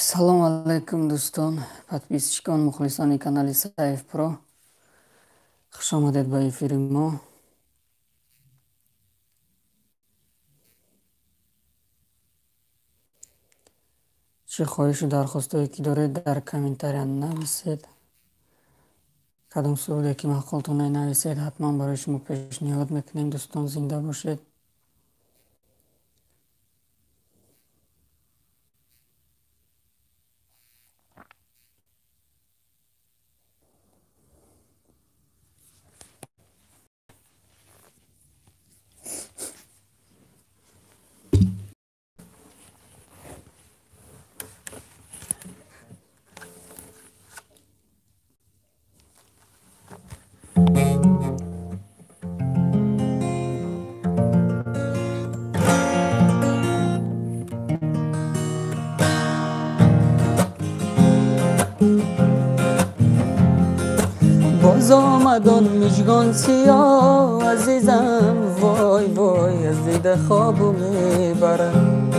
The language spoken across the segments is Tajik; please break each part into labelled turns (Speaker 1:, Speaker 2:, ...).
Speaker 1: Салом алайкум, дӯстон, подписчикон, мухлисони канали Сайф Про. Хуш омадед ба эфири мо. Чӣ хоҳишу дархостое ки доред, дар комментария нависед. Кадом суруде ки маъқултон нависед, ҳатман барои шумо пешниҳод мекунем. Дӯстон, зинда бошед.
Speaker 2: باز آمد آن مژگان سیاه عزیزم، وای وای از دیده خوابو میبرم.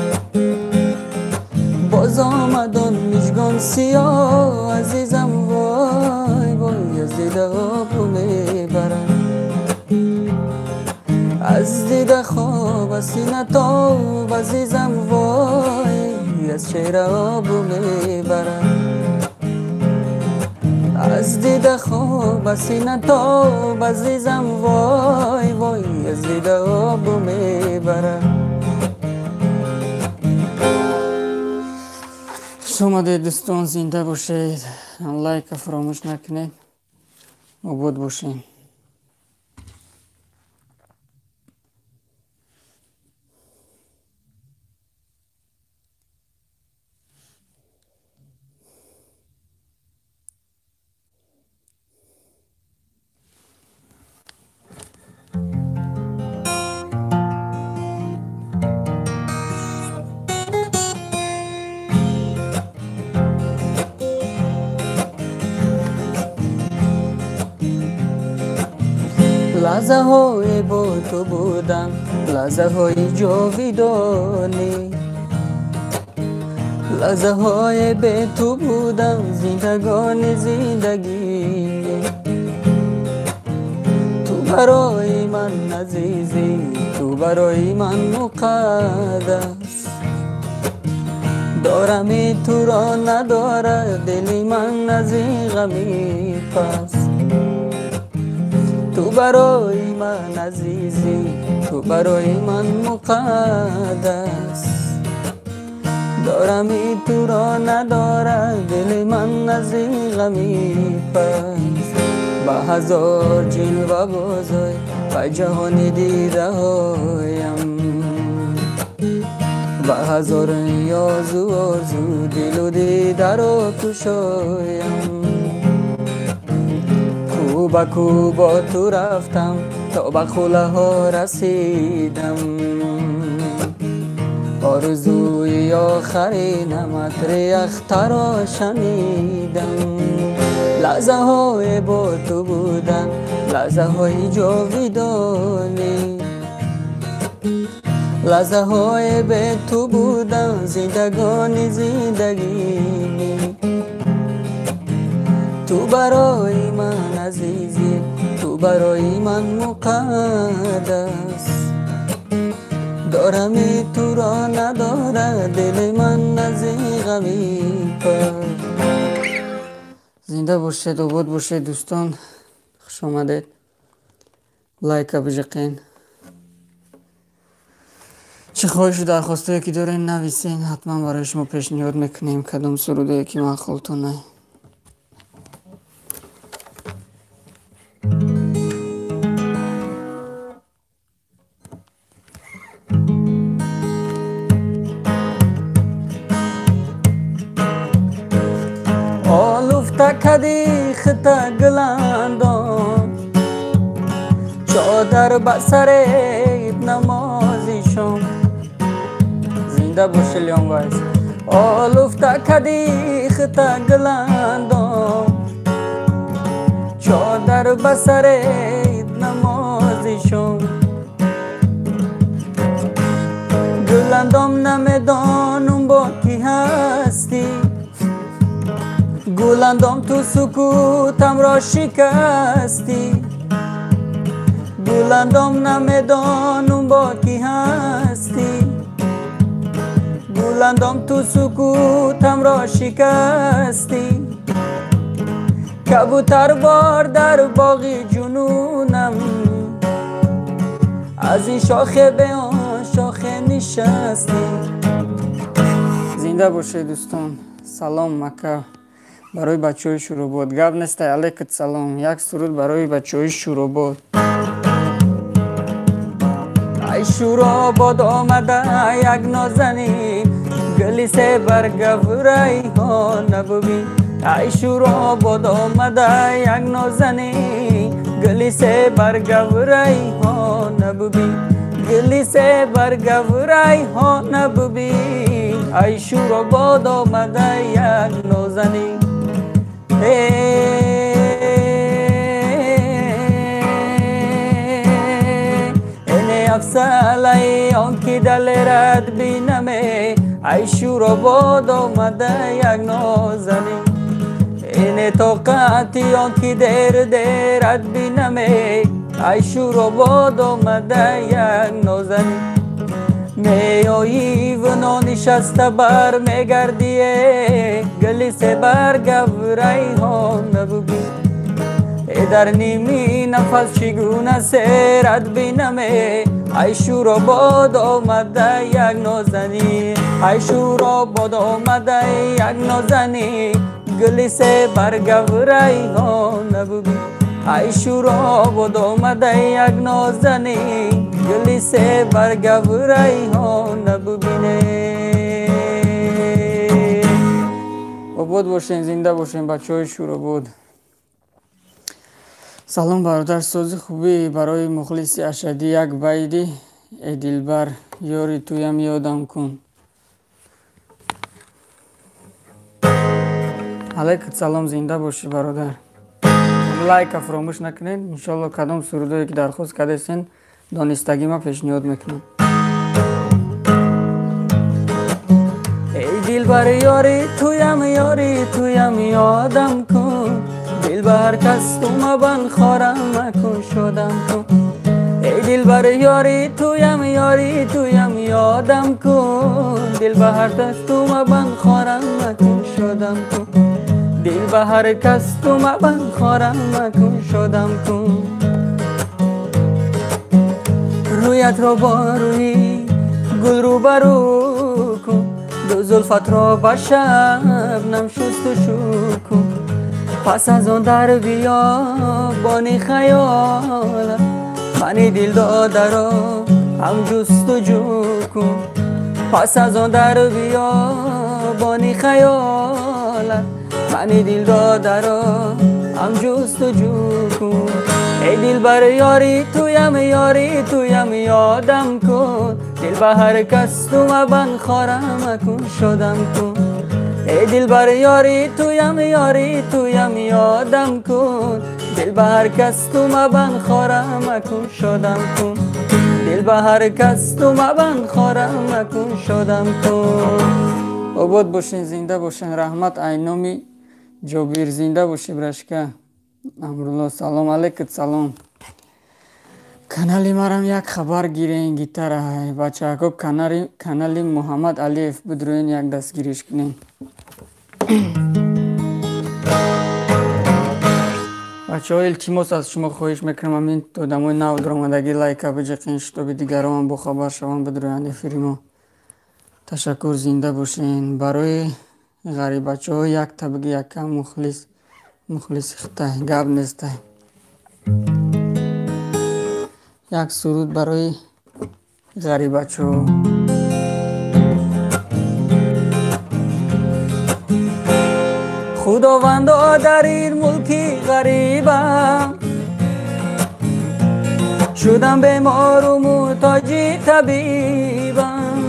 Speaker 2: باز آمد آن مژگان سیاه عزیزم، وای وای از دیده خوابو میبرم. از دیده خواب از سینه تاب عزیزم، وای از چهره آبو میبرم. از دیده خواب از سینه تاب عزیزم، وای وای از دیده آبو میبرم.
Speaker 1: Хуш омадед, дӯстон, зинда бошед. Лайка фаромӯш накунед. Обод бошед.
Speaker 2: لحظه با تو بودم، لحظه های جاویدانی، لحظه های به تو بودم، زندگانی زندگی. تو برای من عزیزی، تو برای من مقدس، دارم تو را نداره دل من از این غمی پس. تو برای من عزیزی، تو برای من مقدس، دارم تو را نداره دل من از این غمی پس. با هزار جلوه بازای با جهان دیده هایم، با هزار نیاز و آرزو دل و دیده را کشایم. کو با کو با تو رفتم تا به خوله ها رسیدم، آرزوی آخرینم عطر اختر را شنیدم. لحظه های با تو بودن، لحظه های جاویدانی، لحظه های به تو بودن، زندگانی زندگی. تو برای من عزیزی، تو برای من مقدس، دارم تو را نداره دل من از این غمی پس.
Speaker 1: Зинда бошед, обод бошед, дӯстон. Хуш омадед. Лайка биҷиқен. Чӣ хоҳишу дархостое ки доред нависен, ҳатман барои шумо пешниҳод мекунем. Кадом сурудое ки маъқултон.
Speaker 2: آلفته کدی خطا گلندان، چادر به سر نمازی شام.
Speaker 1: Зинда бошед, Леон Вайс.
Speaker 2: آلفته کدی خطا گلندان، چادر به سر نمازی شام. گلندام نمیدانم با کی هستی، Гуландом ту сукутамро шикастӣ, Гуландом намедонум бо кӣ ҳастӣ. Гуландом ту сукутамро шикастӣ, кабутарвор дар боғи ҷунунам, аз ин шохе ба он шохе нишастӣ.
Speaker 1: Зинда бошед дӯстон. Салом мака барои бачаҳои Шӯробод. Гап нестай, алейкум салом. Як суруд барои бачаҳои Шӯробод.
Speaker 2: Ай Шӯробод омада як нозанин, гули себарга райҳона бубин. Ай Шӯробод омада як нозанин, гули себарга райҳона бубин. Гули себарга райҳона бубин. Ай Шӯробод омада як нозанин. Эне афсалаи он ки далерат бинаме, ай Шӯробод омада як нозанин. Эне тоқати он ки дер дерат бинаме, ай Шӯробод омада як нозанин. Меоӣ нонишаста бар мегардие, гули себарга райҳона бубин. Э дар ними нафас чӣ гуна серат бинаме, ай Шӯробод омада як нозанин. Ай Шӯробод омада як нозанин, гули себарга райҳона бубин. Ай Шӯробод омада як нозанин, гули себарга райҳона бубине.
Speaker 1: Обод бошем, зинда бошем бачаҳои Шӯробод. Салом бародар, сози хубӣ барои мухлиси ашадӣ як байди э дилбар ёри туям ёдам кун. Алейкум салом, зинда бошӣ бародар. Лайка фаромӯш накунед. Иншоалло кадом сурудое ки дархост кардесен донистагӣ ма пешниҳод мекунам.
Speaker 2: Эй дилбар ёри туям, ёри туям ёдам кун. Дилбар кас ту мабан хорам макун шодам кун. Эй дилбар ёри туям, ёри туям ёдам кун. Дилбар кас ту мабан хорам макун шодам кун. Дилбар кас ту мабан хорам макун шодам кун. Рӯятро бо рӯи гул рӯбарӯ кун, ду зулфатро ба шабнам шустушӯ кун. Пас аз он дар биёбони хаёлат мани дилдодаро ҳам ҷустуҷӯ кун. Пас аз он дар биёбони хаёлат мани дилдодаро ҳам ҷустуҷӯ кун. Эй дилбар ёри туям, ёри туям ёдам кун. Дил ба ҳар кас ту мабан хорам макун шодам кун. Эй дилбар ёри туям, ёри туям ёдам кун. Дил ба ҳар кас ту мабан хорам макун шодам кун. Дил ба ҳар кас ту мабан хорам макун шодам кун.
Speaker 1: Обод бошен, зинда бошен. Раҳмат айноми Ҷобир, зинда бошӣ брашка. Амрулло салом, алейкум салом. Канали марам як хабар гирен гитара. Бачаҳако канали Муҳаммад Алиев бидроен як дастгириш кунем. Бачаҳо илтимос аз шумо хоҳиш мекунам, ҳамин одамои нав даромадагӣ лайка биҷиқен, шитоби дигаронам бохабар шаванд, бидроянд эфири мо. Ташаккур, зинда бошен. Барои ғарибачаҳо як табги якам мухлис, мухлиси хитай гап нестай. Як суруд барои ғарибачаҳо.
Speaker 2: Худовандо дар ин мулки ғарибам, шудам бемору муҳтоҷи табибам.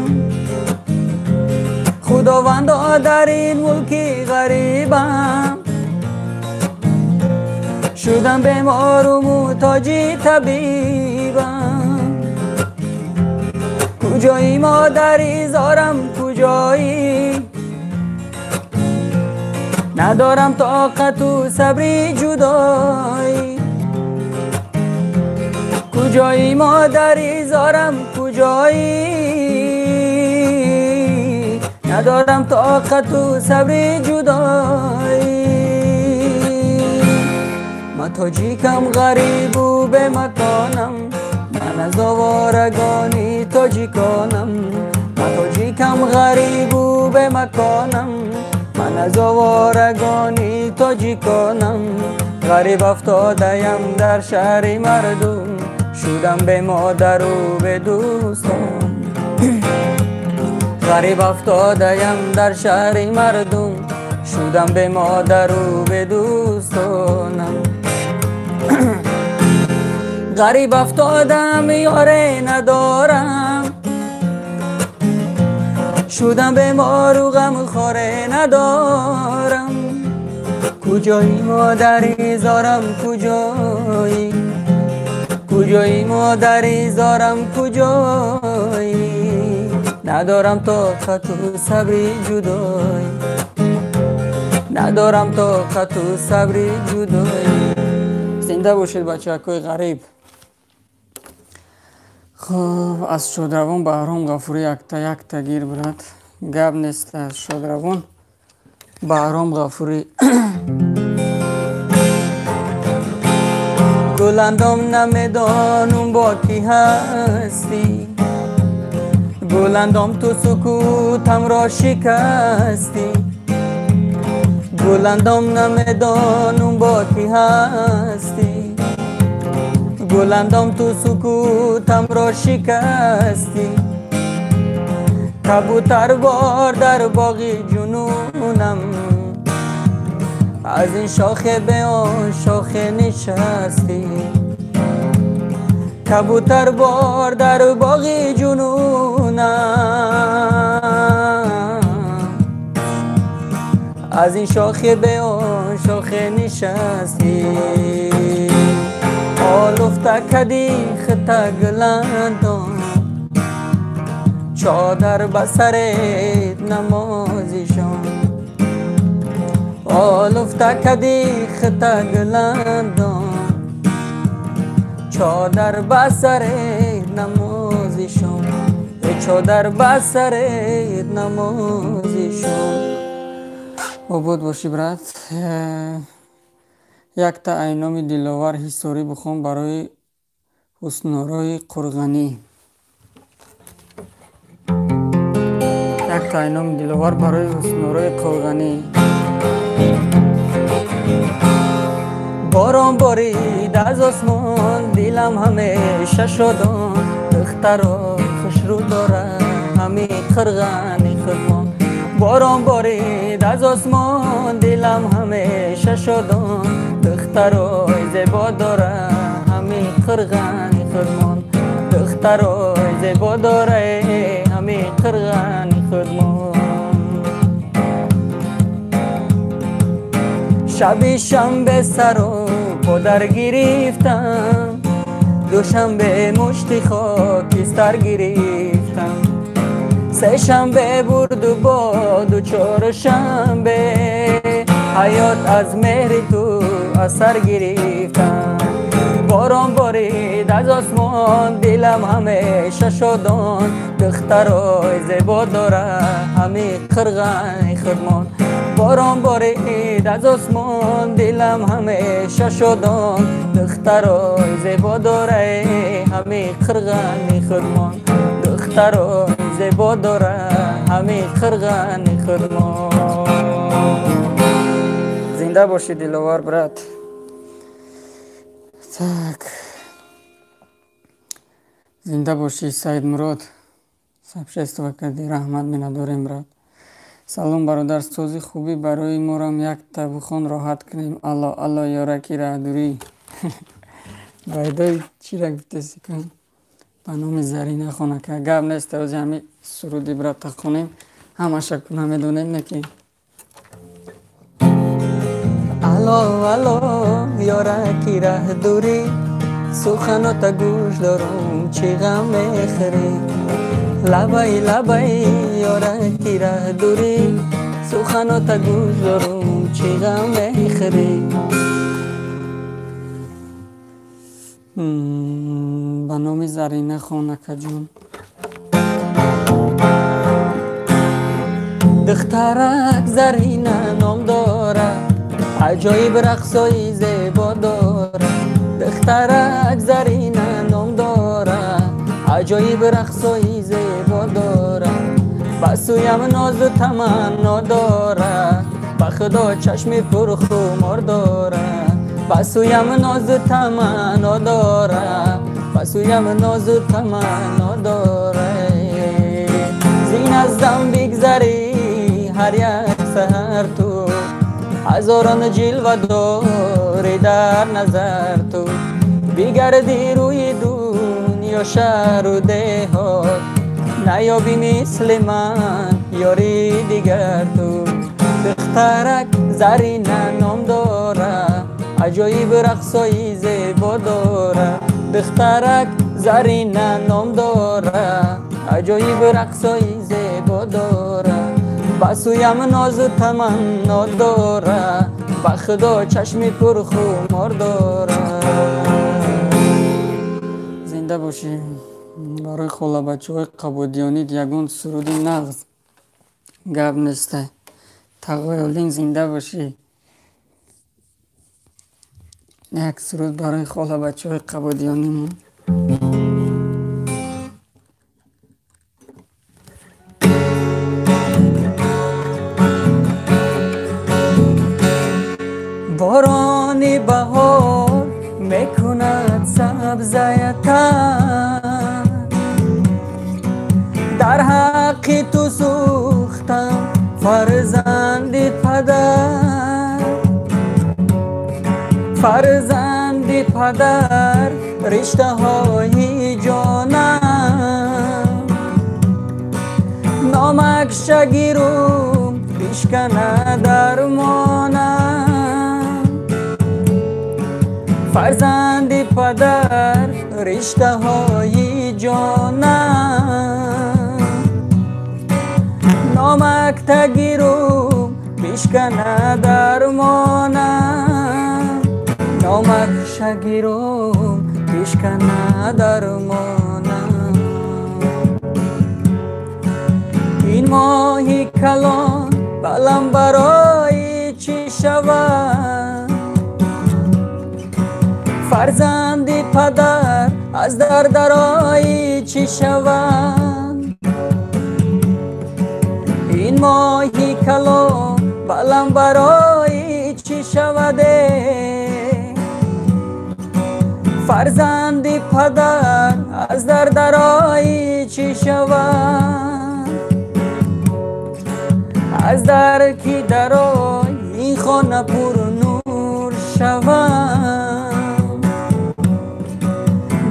Speaker 2: Худовандо дар ин мулки ғарибам, шудам бемору муҳтоҷи табибам. Куҷои модари зорам, куҷоӣ? Надорам тоқату сабри ҷудоӣ. Куҷоӣ модари зорам, куҷоӣ? Надорам тоқату сабри ҷудоӣ. Ман тоҷикам ғарибу бемаконам, ман аз оворагани тоҷиконам. Ман тоҷикам ғарибу бемаконам, ман аз оворагани тоҷиконам. Ғариб афтодаям дар шаҳри мардум, шудам бемодару бедӯстон. Ғариб афтодаям дар шаҳри мардум, шудам бемодару бедӯстонам. Ғариб афтодам, ёре надорам, шудам бемору ғамхоре надорам. Куҷоӣ модари зорам, куҷоӣ? Куҷоӣ модари зорам, куҷоӣ? Надорам тоқату сабри ҷудоӣ, надорам тоқату сабри ҷудоӣ. Зинда бошед, бачаҳакои ғариб. Хуб, аз шодравон Баҳром Ғафурӣ якта якта гир, брат. Гап нест, аз шодравон Баҳром Ғафурӣ. Гуландом, намедонум бо кӣ ҳастӣ, Гуландом, ту сукутамро шикастӣ. Гуландом, намедонум бо кӣ ҳастӣ, Гуландом, ту сукутамро шикастӣ. Кабутарвор дар боғи ҷунунам, аз ин шохе ба он шохе нишастӣ. Кабутарвор дар боғи ҷунунам, аз ин шохе ба он шохе нишастӣ. Олуфта кади хита Гуландом, чодар ба сарет намозишон. Олуфта кади хита Гуландом, чодар ба сарет намозишон. Чодар ба сарет намозишон. Обод бошӣ, брат. Якта айноми Диловар Ҳисорӣ бихон барои ҳуснорои Қурғанӣ. Якта айноми Диловар барои ҳуснорои Қурғанӣ. Борон борид аз осмон, дилам ҳамеша шодон. Духтаро хушрӯ дорад ҳами қирғани худмон. Борон борид аз осмон, дилам ҳамеша шодон. Духтарои зебо дорад ҳами қирғани худмон. Духтарои зебо дорад ҳами қирғани худмон. Шаби шанбе сару подар гирифтам, душанбе мушти хокистар гирифтам. Сешанбе бурду боду чоршанбе, ҳаёт аз меҳри ту асар гирифтам. Борон борид аз осмон, дилам ҳамеша шодон. Духтарои зебо дорад ҳами қирғани худмон. Борон борид аз осмон, дилам ҳамеша шодон. Духтарои зебо дорад ҳами қирғани худмон. Духтарои зебо дорад ҳами қирғани худмон. Зинда бошӣ, Диловар брат. Так, зинда бошӣ, Саидмурод. Сообщество кардӣ, раҳмат, миннатдорем, брат. Салом, бародар, сози хубӣ барои морам якта бихон, роҳат кунем. Алло, алло, ёраки раҳдурӣ. Байдои чира гуфтеси кун? Ба номи Зарина хонака. Гап нест, ози ҳами суруди брата хонем. Ҳамаша намедонем, не ки. Алло, алло, ёраки раҳдурӣ, суханота гӯш дорум, чӣ ғам мехӯрӣ? Лабай, лабай, ёраки раҳдурӣ, Суханота гӯш дорум, чӣ ғам мехӯрӣ? Ба номи Зарина хонакаҷон. Духтарак Зарина ном дорад, аҷоиб рақсои зебо дорад. Духтарак Зарина ном дорад, аҷоиб рақсои зебо дорад. Ба сӯям нозу таманно дорад, ба Худо чашми пурхумор дорад. Ба сӯям нозу таманно дорад, ба сӯям нозу таманно дорад. Зин аз дам бигзарӣ ҳар як саҳар ту, ҳазорон ҷилва дорӣ дар назар ту. Бигардӣ рӯи дунё шаҳру деҳот, наёбӣ мисли ман ёри дигар ту. Духтарак Зарина ном дорад, аҷоиб рақсои зебо дорад. Духтарак Зарина ном дорад, аҷоиб рақсои зебо дорад. Ба сӯям нозу таманно дорад, ба Худо чашми пурхумор дорад.
Speaker 1: Зинда бошӣ. Барои холабачаҳои қабодиёнид ягон суруди нағз гап нестай. Тағои Олим, зинда бошӣ. Як суруд барои холабачаҳои қабодиёнимон.
Speaker 2: Борони баҳор мекунад сабзаятан, дар ҳаққи ту сӯхтам фарзанди падар. Фарзанди падар риштаҳои ҷонам, номак шагирум бишканад дармонам. Фарзанди падар риштаҳои ҷонам, номак тагирум бишканад дармонам. Номак шагирум бишканад дармонам. Ин моҳи калон балам барои чӣ шавад? Фарзанди падар аз дар дарои чӣ шавад? Ин моҳи калон балам барои чӣ шавад? Фарзанди падар аз дар дарои чӣ шавад? Аз дар ки дарой ин хона пурнур шавад,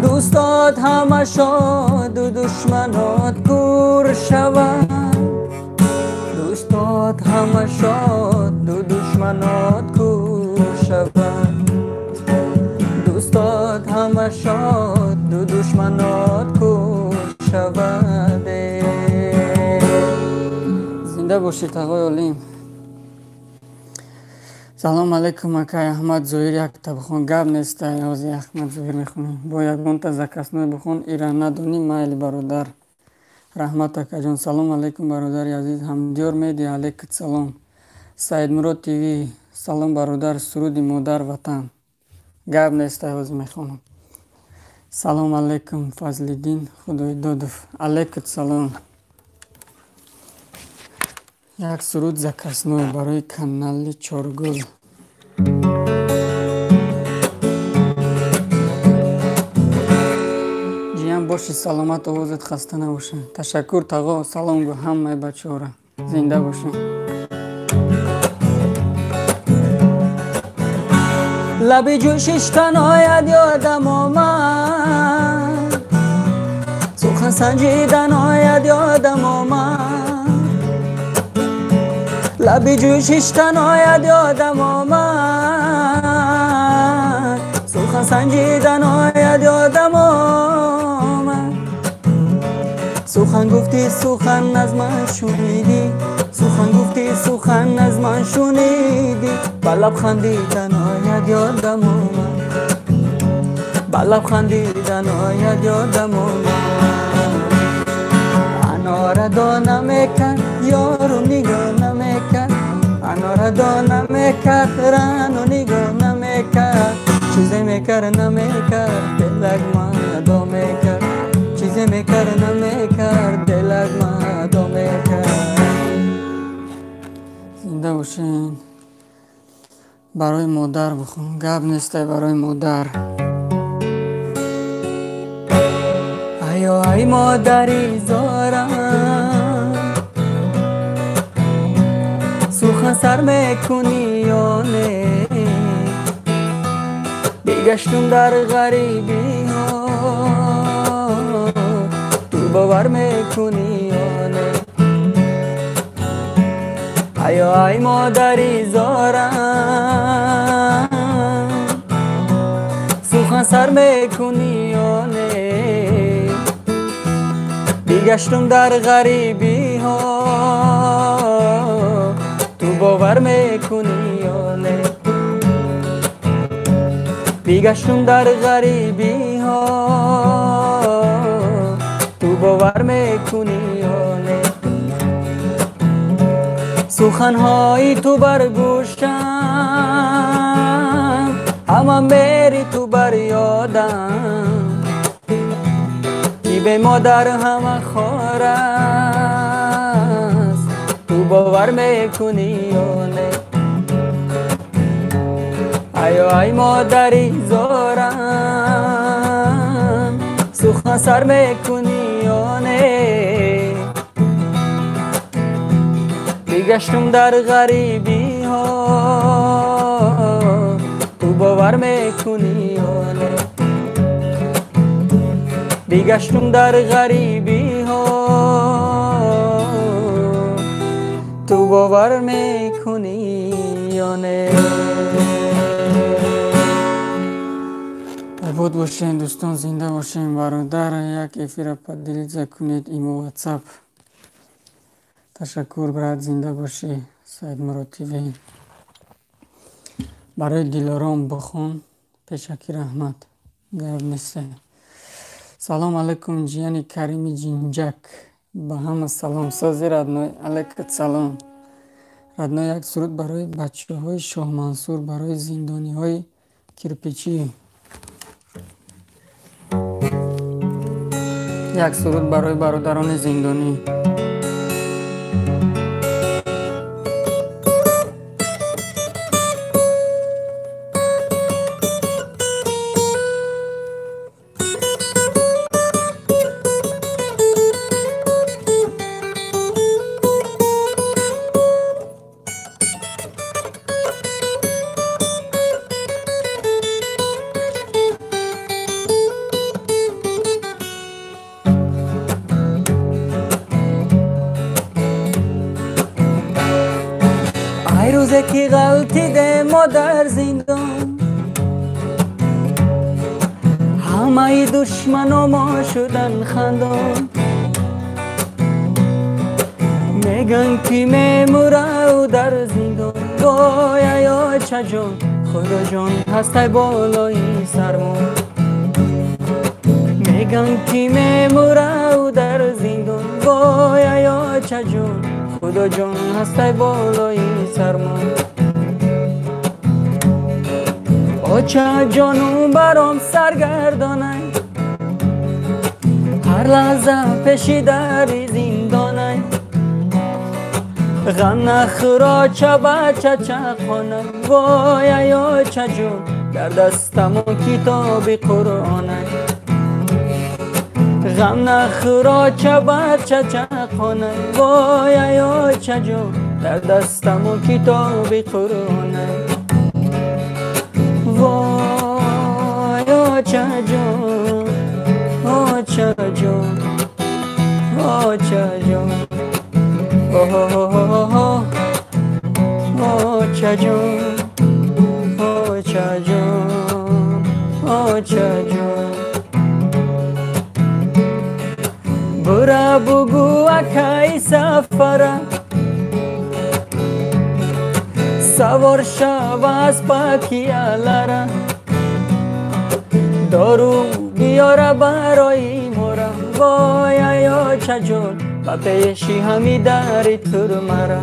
Speaker 2: дӯстот ҳама шоду душманот кур шавад. Дӯстот ҳама шоду душманот кур шавад. Дӯстот ҳама шоду душманот кур шавад.
Speaker 1: Зинда бошӣ, тағои Олим. Салом алейкум, акай Аҳмад Зоҳир, якта бихон. Гап нестай, ҳозир Аҳмад Зоҳир мехонем. Бо ягонта заказной бихон, ира надонӣ, майли бародар. Раҳмат, акаҷон. Салом алейкум, бародари азиз. Ҳамдиёр медиа, алейкум салом. Саидмурод ТВ, салом бародар, суруди модар ватан. Гап нестай, ҳозир мехонам. Салом алейкум, Фазлиддин Худойдодов, алейкум салом. Як суруд заказной барои канали Чоргул. Ҷиям боши, саломат, овозат хаста набоша. Ташаккур, тағо, салом гӯ ҳамаи бачаҳоро. Зинда бошед.
Speaker 2: Лаби ҷӯшиштан ояд ёдам омад, сухан санҷидан ояд ёдам омад. Лаби ҷӯшиштан ояд ёдам омад, сухан санҷидан ояд ёдам омад. Сухан гуфтӣ, сухан аз ман шунидӣ, сухан гуфтӣ, сухан сухан аз ман шунидӣ, ба лаб хандидан ояд ёдам омад, ба лаб хандидан ояд ёдам омад. Анора дона мекард, ёру нигоҳ намекард, анора дона мекард, рану нигоҳ намекард, чизе мекард намекард, дилак мадо мекард, чизе мекард намекард, дилак мадо мекард.
Speaker 1: Зинда бошен. Барои модар бихон, гап нестай барои модар.
Speaker 2: Айо ай модари зорам, сухан сар мекунӣ ё не? Бигаштум дар ғарибиҳо, ту бовар мекунӣ ё не? Айо ай модари зорам, сухан сар мекунӣ ё не? Бигаштум дар ғарибиҳо, ту бовар мекунӣ ё не? Бигаштум дар ғарибиҳо, ту бовар мекунӣ ё не? Суханҳои ту бар гӯшам, ҳама мери ту бар ёдам, ки бе модар ҳама хор аст, ту бовар мекунӣ ё не? Айо ай модари зорам, сухан сар мекунӣ ё не? Бигаштум дар ғарибиҳо, ту бовар мекунӣ ё не? Бигаштум дар ғарибиҳо, ту бовар мекунӣ ё не?
Speaker 1: Обод бошем дӯстон, зинда бошем. Бародар, як эфира поделиться кунед имо ватсап. Ташаккур, брат, зинда бошӣ. Саидмурод ТВ. Барои Дилором бихон, пешакӣ раҳмат. Гап несте. Салом алайкум, ҷияни Карими Ҷинҷак. Ба ҳама салом. Сози родной, алайкат салом. Родной, як суруд барои бачаҳои Шоҳмансур, барои зиндониҳои кирпичӣ. Як суруд барои бародарони зиндонӣ.
Speaker 2: Рӯзе ки ғалтиде мо дар зиндон, ҳамаи душмано мо шудан хандон. Меган ки мемурав дар зиндон, вой ай очаҷон, худоҷон ҳастай болои сармон. Меган ки мемурав дар зиндон, вой ай очаҷон, худоҷон ҳастай болои сармон. Очаҷону баром саргардонай, ҳар лаҳза пеши дари зиндонай. Ғам нахӯр оча бача чақонай, вой ай очаҷон, дар дастамон китоби Қуръонай. Ғам нахӯр оча бача чақонай, вой ай очаҷон, дар дастамон китоби Қуръонай. Вой очаҷон, очаҷон, очаҷон, очаҷон, очаҷон, очаҷон. Бура бугӯ акай сафара, Савор шав аз пакиялара, дору биёра барои мора. Вой ай очаҷон, ба пеши ҳами дари турмара.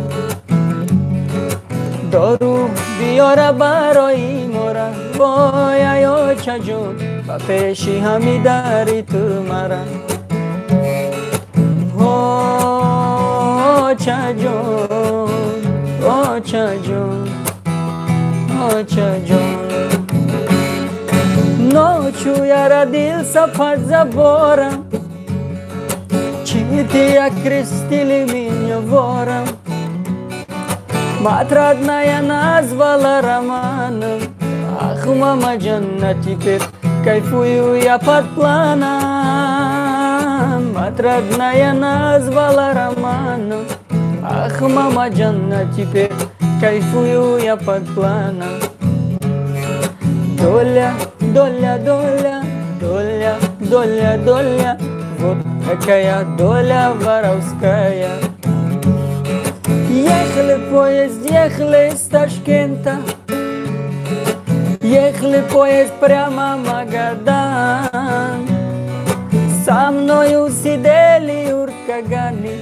Speaker 2: Дору биёра барои мора. Вой ай очаҷон, ба пеши ҳами дари турмара. Очаҷон, очаҷон, очаҷон. Ночью я родился под забором, чьи-то окрестили меня вором. Мать родная назвала романом. Ах, мама Джанна, теперь кайфую я под планом. Мать родная назвала романом. Ах, мама Джанна, теперь кайфую я под планом. Доля, доля, доля, доля, доля, доля, вот какая доля воровская. Ехали поезд, ехали из Ташкента, ехали поезд прямо в Магадан. Со мною сидели уркаганы,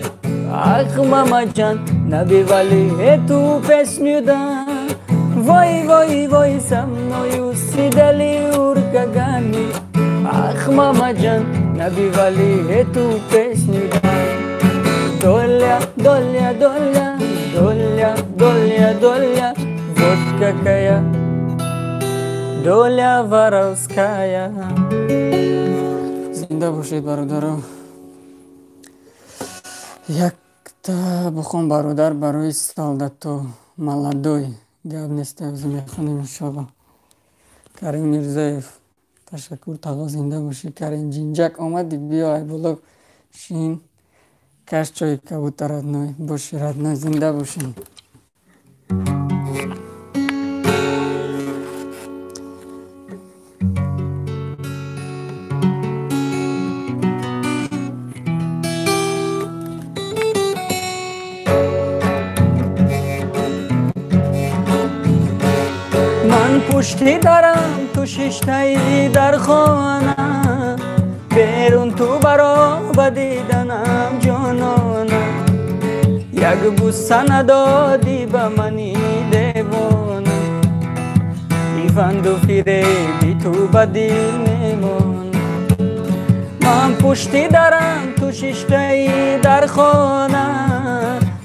Speaker 2: ах, мама Джан, набивали эту песню, да. Вой, вой, вой, со мною сидели уркаганы, ах, мама Джан, набивали эту песню, да. Доля, доля, доля, доля, доля, доля, вот какая доля воровская.
Speaker 1: Зинда бошед, бародаро. Якта бухон, бародар, барои солдато молодой. Гап нест, авзу мехонем иншоалло. Карим Мирзоев, ташаккур, тағо, зинда бошӣ. Карим Ҷинҷак, омадӣ, биё ай боло шин. Каш чой кабутар родной, боши родной, зинда бошӣ.
Speaker 2: Ман пушти дарам, ту шиштаи дар хона, берун ту баро ба диданам ҷонона. Як буса надодӣ ба мани девона, иванду фиреби ту ба дил мемона. Ман пушти дарам, ту шиштаи дар хона,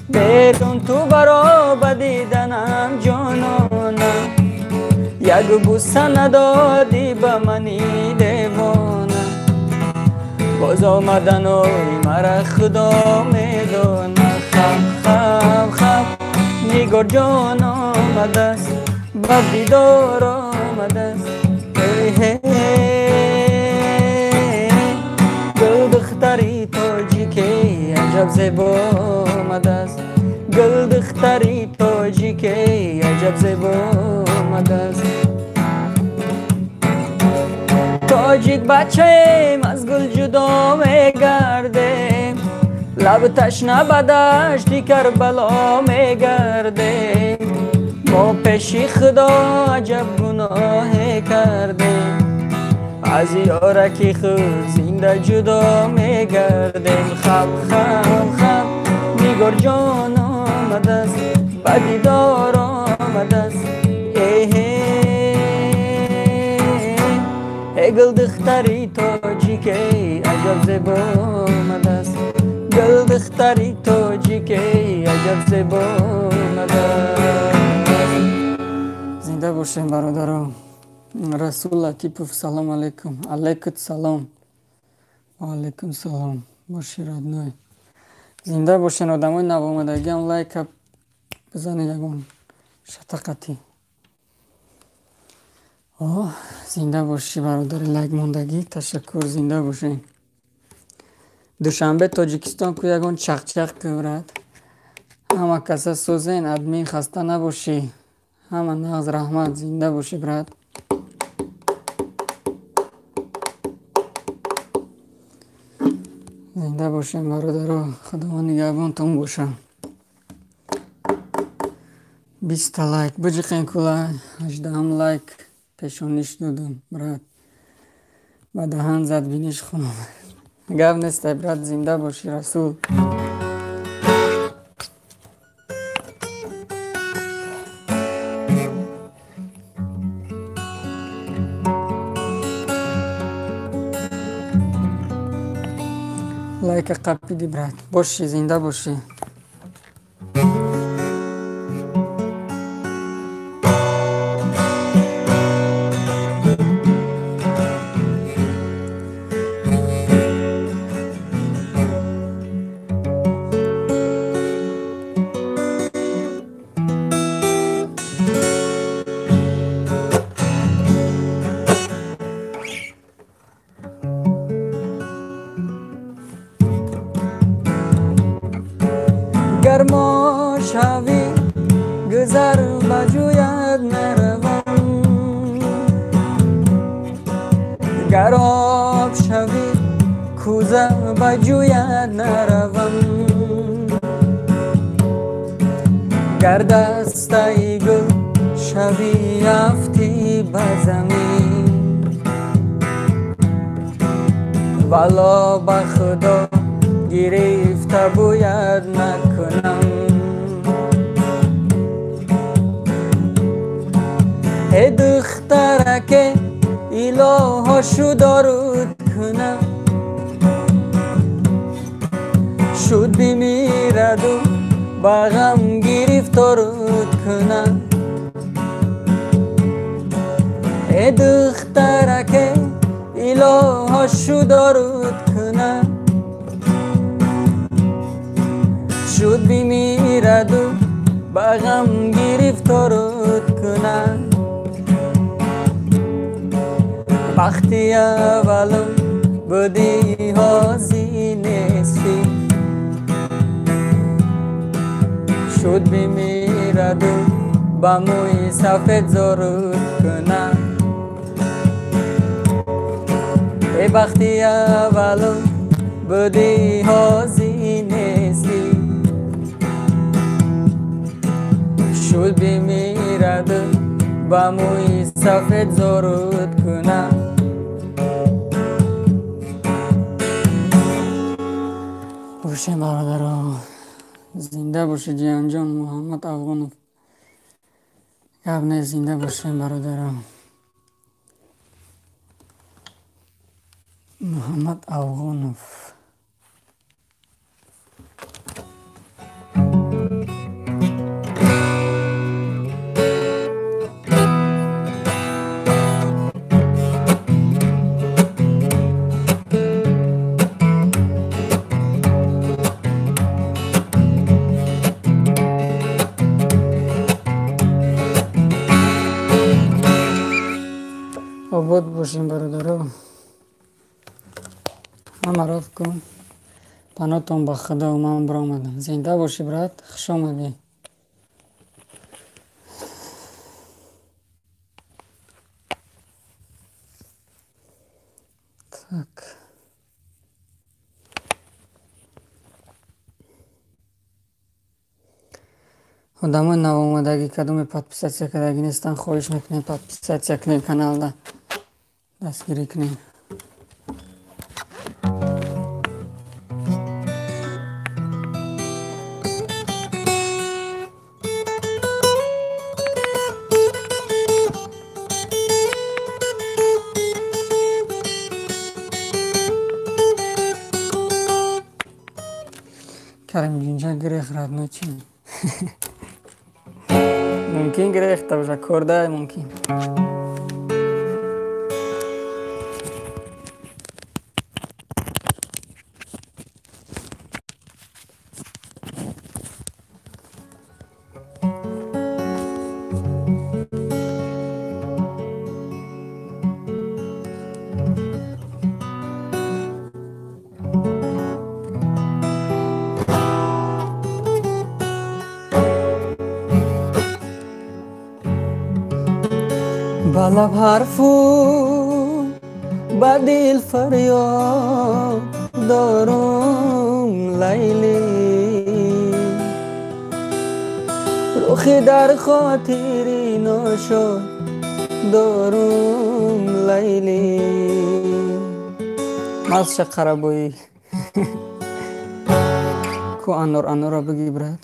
Speaker 2: берун ту баро ба диданам ҷонона. Як буса надодӣ ба мани девона, боз омаданои мара худо медона. Хаб, хаб, хаб, нигорҷон омадааст, ба дидор омадааст. Гулдухтари тоҷике аҷаб зебо омадааст, гулдухтари тоҷике аҷаб зебо омадааст. Тоҷик бачаем, аз гул ҷудо мегардем, лаб ташна ба дашти Карбало мегардем. Мо пеши худо аҷаб гуноҳе кардем, аз ёраки худ зинда ҷудо мегардем. Хаб, хаб, хаб, нигорҷон омадааст, ба дидор омадааст. Э гулдухтари тоҷике аҷаб зебо омадааст, гулдухтари тоҷике аҷаб зебо омадааст.
Speaker 1: Зинда бошем, бародаро. Расул Латипов, салом алейкум. Алейкум салом. Ва алейкум салом. Боши родной. Зинда бошен, одамои навомадагиам лайка бизанед ягон шатақатӣ. О, зинда бошӣ, бародари лайк мондагӣ, ташаккур, зинда бошед. Душанбе, Тоҷикистон ку ягон чақчақ кӯрад. Ҳама каса созен, админ, хаста набошӣ. Ҳама нағз, раҳмат, зинда бошӣ, брат. Зинда бошем, бародаро, худованд нигаҳбонтон бошад. 20 лайк биҷиқен кула, 18 лайк пешониш додум, брат. Ба даҳан зад биниш хун. Гап нестай, брат, зинда бошӣ, Расул. Лайка қапиди, брат. Бошӣ, зинда бошӣ.
Speaker 2: Гармо шавӣ гузар ба ҷӯяд наравам, гар об шавӣ кӯза ба ҷӯяд наравам, гар дастаи гул шавӣ афтӣ ба замин, вало ба худо гирифта бояд накунам. Э духтараке, илоҳо шудоруд кунам, шуд бимираду ба ғам гирифторуд кунам. Э духтараке, илоҳо шудоруд кунам, шуд бимираду ба ғам гирифторуд кунам. Бахти аввалум будӣ, ҳозӣ нестӣ, шуд бимираду ба мӯи сафед зоруд кунам. Э бахти аввалум будӣ, ҳозӣ нестӣ, шуд бимираду ба мӯи сафед зоруд кунам.
Speaker 1: Бошем, бародаро, зинда бошед. Ҷиҳанҷон Муҳаммад Афғонов, гап нест, зинда бошем, бародаро. Муҳаммад Афғонов. Обод бошем, бародаро. Ҳама кун. Панотон ба худо, ман биромадам. Зинда бошӣ, брат, хуш омадӣ. Так. Одамои навомадагӣ, кадоме подписаться кардагӣ нестанд, хоҳиш мекунем, подписаться кунем, каналда дастгирӣ кунем. Карим ҷинҷа гирех родной чи? Мумкин гирехта бошад, кордай мумкин.
Speaker 2: Ба лаб ҳарфу ба дил фарёд дорум, Лайлӣ. Рухи дар хотири ношод дорум Лайли. Масша қарабоӣ. Ку анор анора бигӣ, брат.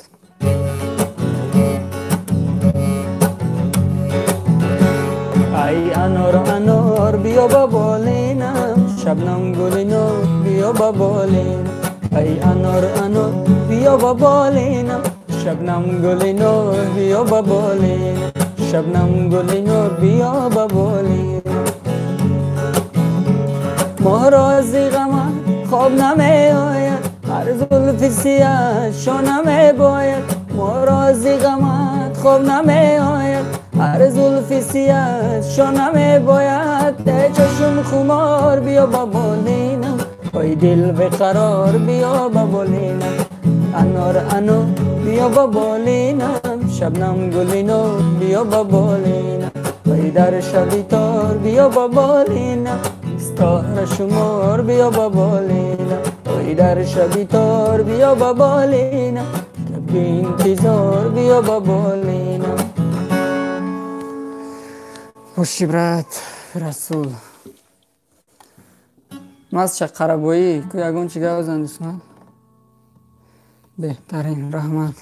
Speaker 2: Ай анор анор биё ба болинам, шабнам гули нур биё ба болинам. Ай анор анор биё ба болинам, шабнам гули нур биё ба болинам, шабнам гули нур биё ба болинам. Моҳ рози ғамат хоб намеояд, ҳар зулфи сиёҳ шона мебояд. Моҳ рози ғамат хоб намеояд, ҳар зулфи сиёҳ шона мебояд. Эй чашм хумор биё ба болинам, ой дил беқарор биё ба болинам. Анор анор биё ба болинам, шабнам гули нур биё ба болинам. Ой дар шаби тор биё ба болинам, ситора шумор биё ба болинам. Ой дар шаби тор биё ба болинам, таби интизор биё ба болинам. Боши, брат Расул. Масша қарабоӣ, ку ягон чи гап зан, дӯстон. Беҳтарин, раҳмат.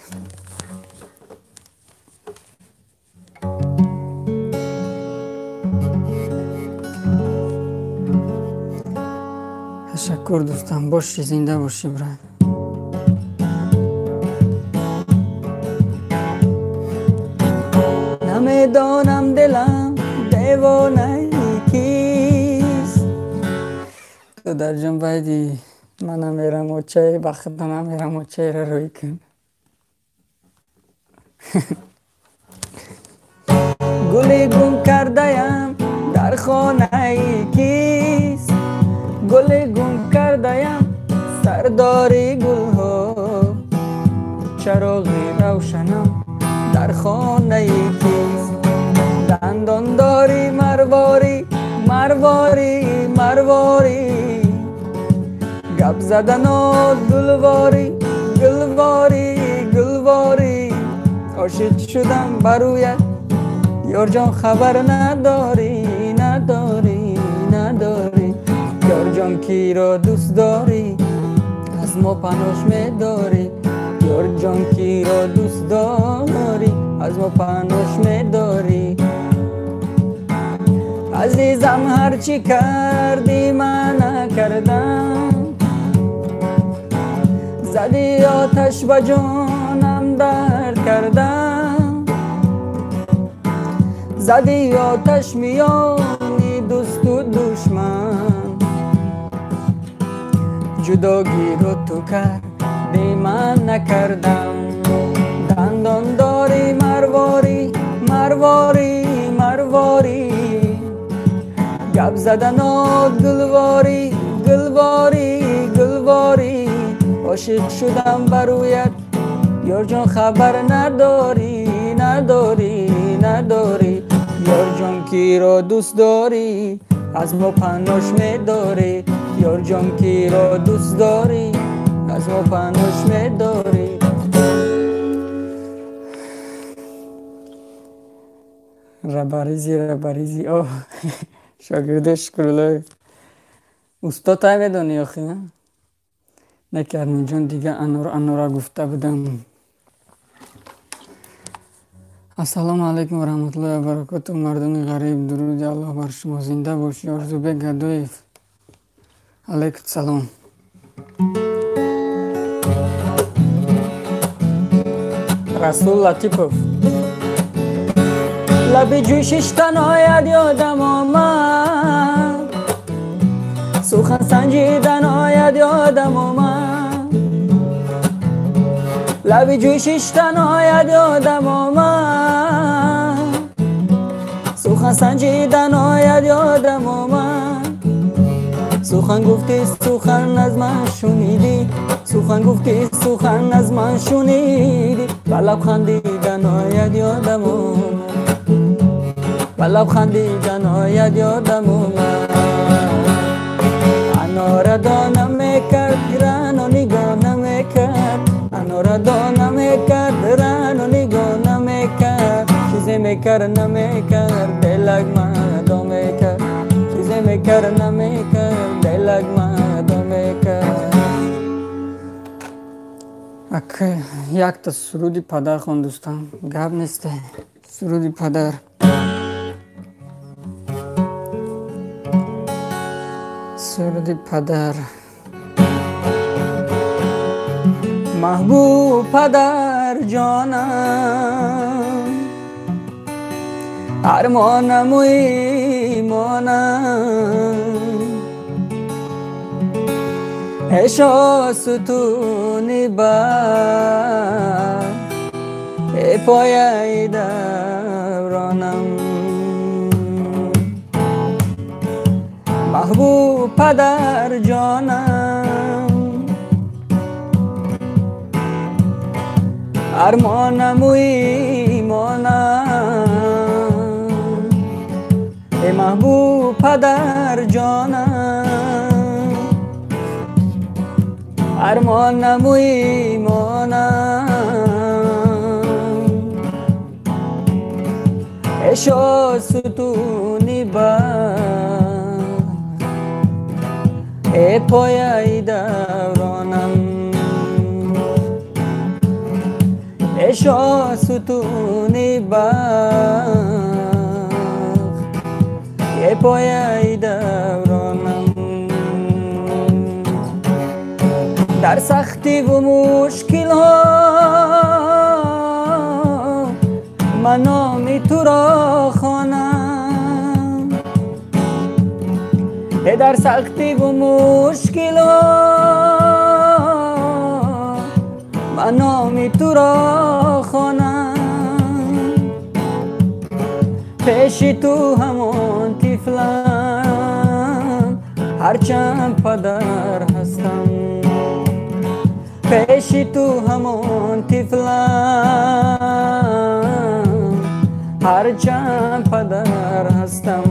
Speaker 2: Ташаккур, дӯстам, боши, зинда бошӣ, брат. Намедонам дилам девонаи кист. Додарҷон, байди ман намерам очаи ба худо, намерам очаеро рӯй кун. Гули гум кардаям дар хонаи кист? Гули гум кардаям, сардори гулҳо, чароғи равшанам дар хонаи кист? Дандон дорӣ марворӣ, марворӣ, марворӣ, гап задано гулворӣ, гулворӣ, гулворӣ. Ошиқ шудам ба рӯят, ёрҷон, хабар надорӣ, надорӣ, надорӣ. Ёрҷон, киро дӯст дорӣ, аз мо панош медорӣ? Ёрҷон, киро дӯст дорӣ, аз мо панош медорӣ? Азизам, ҳарчӣ кардӣ, ман накардам. Задӣ оташ ба ҷонам, дард кардам. Задӣ оташ миёни дӯсту душман. Ҷудогиро ту кардӣ, ман накардам. Дандон дорӣ марворӣ, марворӣ, марворӣ, гап задано гулворӣ, гулворӣ, гулворӣ. Ошиқ шудам ба рӯят, ёрҷон, хабар надорӣ, надорӣ, надорӣ. Ёрҷон, киро дӯст дорӣ, аз мо панош медорӣ? Ёрҷон, киро дӯст дорӣ, аз мо панош медорӣ? Рабаризи, рабаризи, о шогирди Шукруллоев. Устод, тай медонӣ охи? Не ки Арминҷон, дига анор анора гуфта будам. Ассалому алайкум ва раҳматуллоҳи ва баракоту, мардуми ғариб, дуруди Аллоҳ бар шумо, зинда бошӣ, Орзубек Гадоев. Алайкум салом. Расул Латипов. Лаби ҷӯй шиштан ояд ёдам омад, сухан санҷидан ояд ёдам омад. Лаби ҷӯй шиштан ояд ёдам омад, сухан санҷидан ояд ёдам омад. Сухан гуфтӣ, сухан аз ман шунидӣ, сухан гуфтӣ, сухан аз ман шунидӣ, ба лаб хандидан ояд ёдам омад, ба лаб хандидан ояд ёдам омад. Анора дона мекард, рано нигоҳ намекард, анора дона мекард, рано нигоҳ. мекард намекард дилак мадо мекард чизе мекард намекард дилак мадо мекард.
Speaker 1: Якта суруди падар хон дӯстам, гап несте. Суруди падар. Суруди падар.
Speaker 2: Маҳбуб падар ҷонам, армонаму имонам, эшо сутуни бар пояи давронам. Маҳбуб падар ҷонам, армонаму имонам, э маҳбуб падар ҷонам, армонаму имонам, эшо сутуни бар э пояи давронам, эшо сутуни бахт э пояи давронам. Дар сахтиву мушкилҳо ман номи туро хонам, э дар сахтиву мушкилҳо ман номи туро хонам, пеши ту ҳамон тифлам ҳарчанд падар ҳастам, пеши ту ҳамон тифлам ҳарчанд падар ҳастам.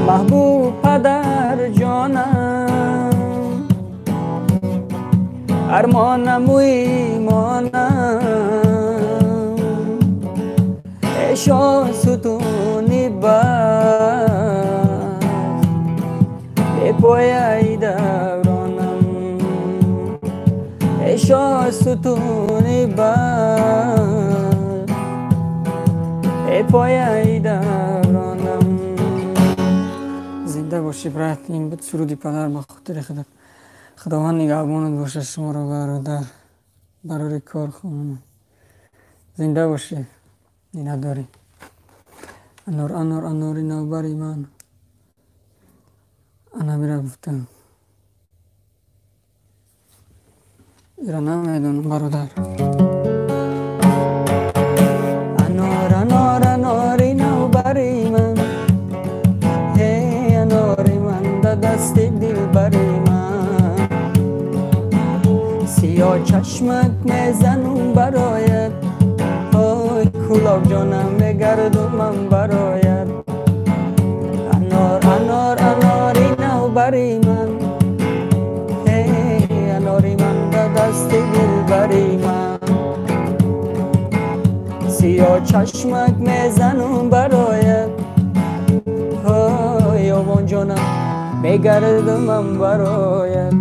Speaker 2: Маҳбуб падар ҷонам, армонаму имонам, эшо сутуни бахт э пояи давронам, эшо сутуни бахт э пояи давронам.
Speaker 1: Зинда бошӣ брат, ин буд суруди падар ба хотири худат. Худованд нигаҳбонат бошад шуморо бародар, барори кор хонам. Зинда бошӣ, миннатдорӣ. Анор анор анори навбари ман. Ана мира гуфтам. Ира намедонам бародар.
Speaker 2: Анор анор анори навбари ман, эй анори ман да дасти дилбари ман, сиё чашмак мезанум барояд, ой кулоб ҷонам мегардумам барояд. Анор анор анори навбари ман, эй анори ман ба дасти дилбари ман, сиё чашмак мезанум барояд, ой овон ҷонам мегардумам барояд.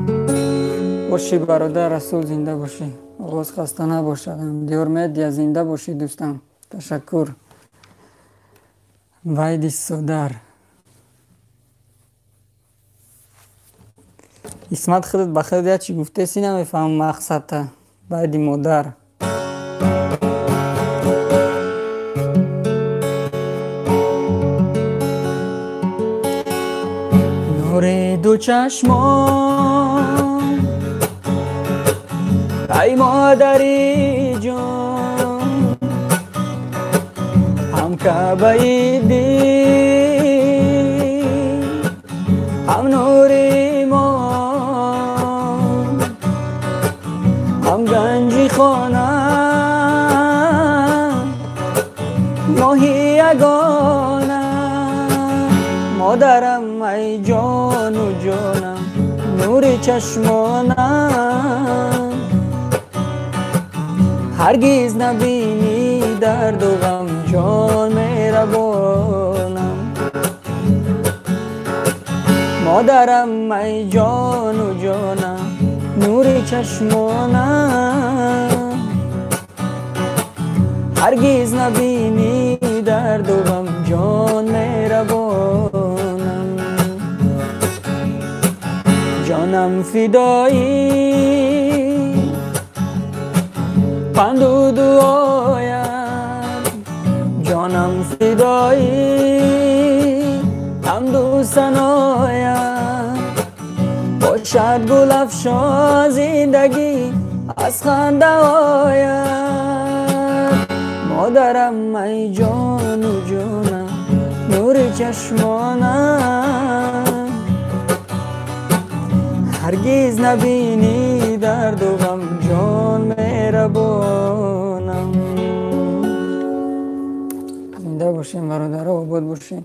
Speaker 1: Бошӣ бародар Расул, зинда бошӣ. Оғоз хаста набошад. Диёр Медиа, зинда бошӣ дӯстам. Ташаккур. Вайди Содар. Исмат худат ба худ як чӣ гуфтеси намефаҳмам мақсадта. Байди модар.
Speaker 2: Нури ду чашмон ай модари ҷон, ҳам каъбаи дил ҳам нури имон, ҳам ганҷи хона моҳи ягона. Модарам ай ҷону ҷонам нури чашмонам, Ҳаргиз набинӣ дарду ғам ҷон меҳрабонам. Модарам ай ҷону ҷонам, нури чашмонам. Ҳаргиз набинӣ дарду ғам ҷон меҳрабонам. Ҷонам фидоӣ панду дуоят, ҷонам фидоӣ ҳамду саноят. Бошад гулафшон зиндагӣ аз ханда ояд. Модарам ай ҷону ҷонам, нури чашмонам. Ҳаргиз набинӣ дарду ғам ҷон меҳрабонам.
Speaker 1: Зинда бошем бародаро, обод бошем.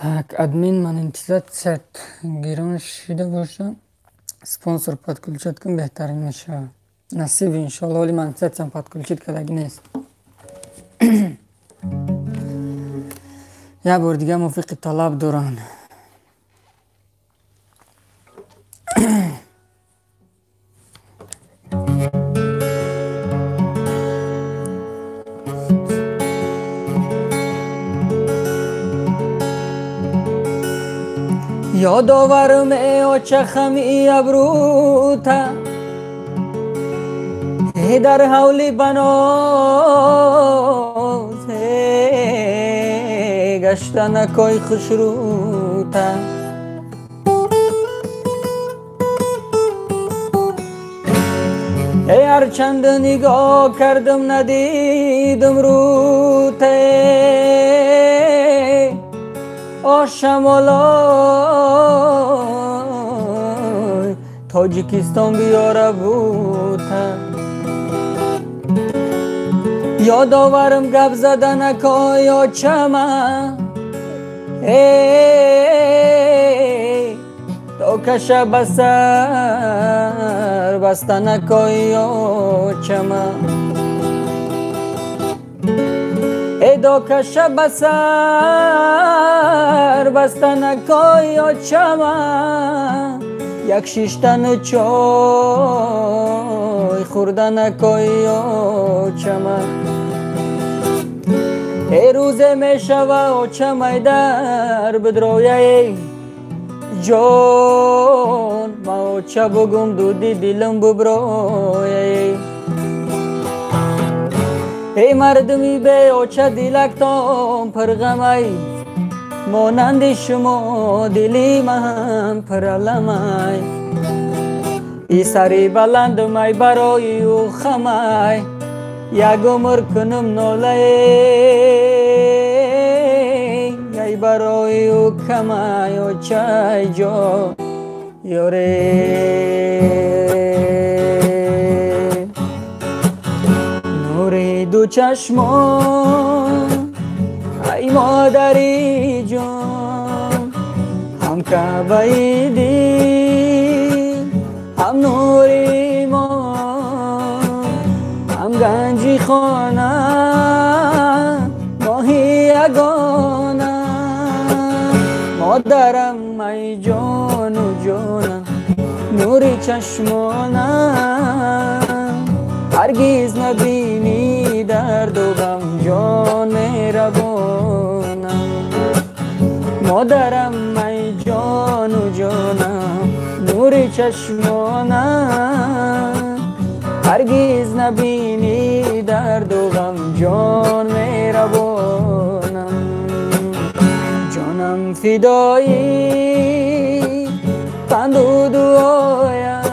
Speaker 1: Так, админ монетизатсия гирон шида боша, спонсор подключать кун, беҳтарин мешавад. Насиб иншоалло, вале монетизатсиям подключить кардагӣ нест. Як бор дига мувофиқи талаб доранд.
Speaker 2: Ёдоварам э оча хами абрӯта, э дар ҳавли баноз, э гаштанакои хушрӯта. Э ҳарчанд нигоҳ кардам надидам рӯта, ошамолой Тоҷикистон биёра бута. Ёдоварам гап заданакои очама, э то каша ба сар бастанакои очама. Э до каша ба сар бастанакои очама, як шиштану чой хӯрданакои очама. Э рӯзе мешава очамай дар бидрояй ҷон, ма оча бугум дуди дилам буброяй. Эй мардуми беоча дилактон пурғамай, монанди шумо дили ман пураламай. И сари баландумай барои ӯ хамай, як умр кунум нолаи, ай барои ӯ камай очай ҷон ёре. Нури ду чашмон ай модари ҷон, ҳам каъбаи дил, ҳам нури имон, ҳам ганҷи хона, моҳи ягона. Модарам ай ҷону ҷонам, нури чашмонам. Ҳаргиз набинӣ дарду ғам ҷон меҳрабонам. Модарам ай ҷону ҷонам, нури чашмонам. Ҳаргиз набинӣ дарду ғам ҷон меҳрабонам. Ҷонам фидоӣ панду дуоят,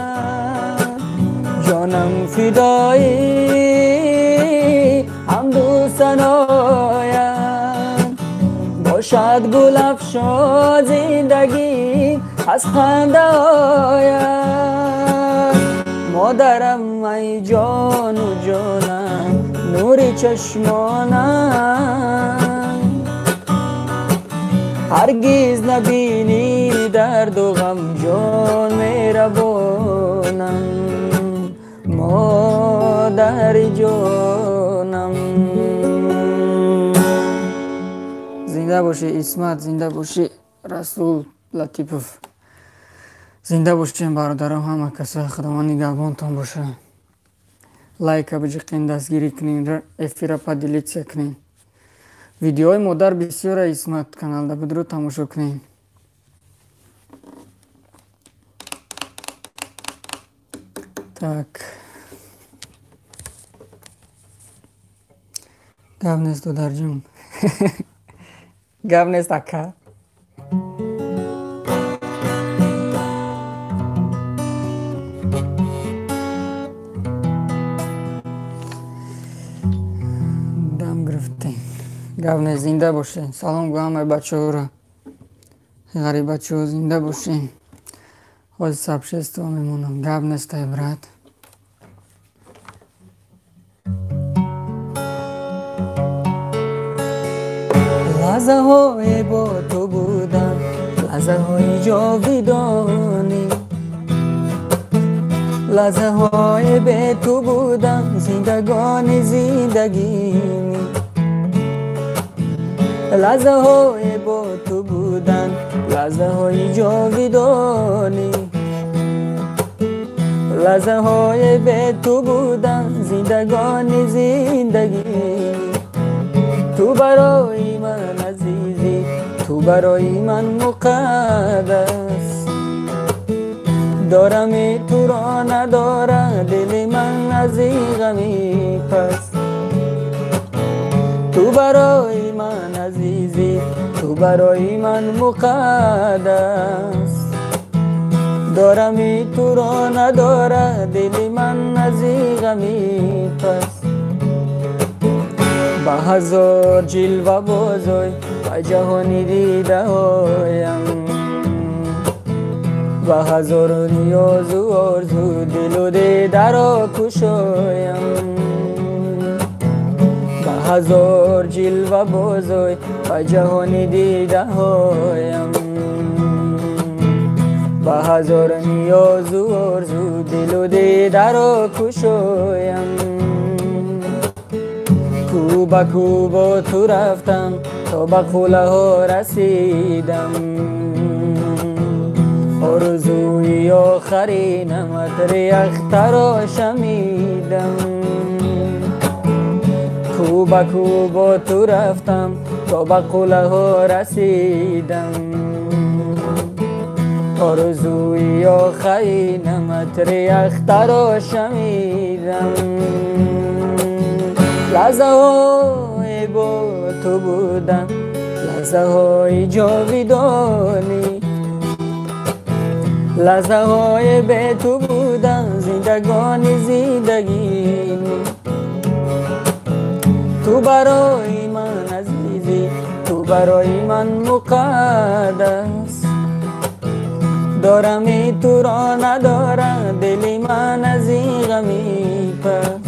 Speaker 2: ҷонам фидоӣ ҳамду саноят. Бошад гулафшо зиндагӣ аз ханда ояд. Модарам ай ҷону ҷонам, нури чашмонам. Ҳаргиз набинӣ дарду ғам ҷон меҳрабонам, модари ҷонам.
Speaker 1: Зинда бошӣ Исмат, зинда бошӣ Расул Латипов. Зинда бошем бародарам, ҳама каса Худованд нигаҳбонтон боша. Лайка биҷиқен, дастгирӣ кунен, эфира поделиться кунен. Видеои модар бисёра Исмат каналда бидро тамошо кунен. Так. Гап нест додарҷон. Гап нест ака. Дам гирифтем. Гап нест, зинда бошед. Салом гӯ ҳамаи бачаҳоро. Ғарибачаҳо зинда бошед. Ҳозир сообщество мемонам. Гап нест ай брат.
Speaker 2: Лаҳзаҳое бо ту будам, лаҳзаҳои ҷовидонӣ. Лаҳзаҳое бе ту будам, зиндагони зиндагинӣ. Лаҳзаҳое бо ту будам, лаҳзаҳои ҷовидонӣ. Лаҳзаҳое бе ту будам, зиндагони зиндагинӣ. Ту барои ман азизӣ, ту барои ман муқаддас. Дорами туро надорад дили ман аз ин ғами пас. Ту барои ман азизӣ, ту барои ман муқаддас. Дорами туро надорад дили ман аз ин ғами пас. Ба ҳазор ҷилва бозой ба ҷаҳони дидаҳоям, ба ҳазор ниёзу орзу дилу дидаро кушоям. Ба ҳазор ҷилва бозой ба ҷаҳони дидаҳоям, ба ҳазор ниёзу орзу дилу дидаро кушоям. Ку ба ку бо ту рафтам то ба қуллаҳо расидам. Орзуи охаринам атри ахтаро шамидам. Ку ба ку бо ту рафтам то ба қуллаҳо расидам. Орзуи охаринам атри ахтаро шамидам. Лаҳзаҳое бо ту будам, лаҳзаҳои ҷовидонӣ. Лаҳзаҳое бе ту будам, зиндагони зиндагинӣ. Ту барои ман азизӣ, ту барои ман муқаддас. Дорами туро надорад дили ман аз ин ғами пас.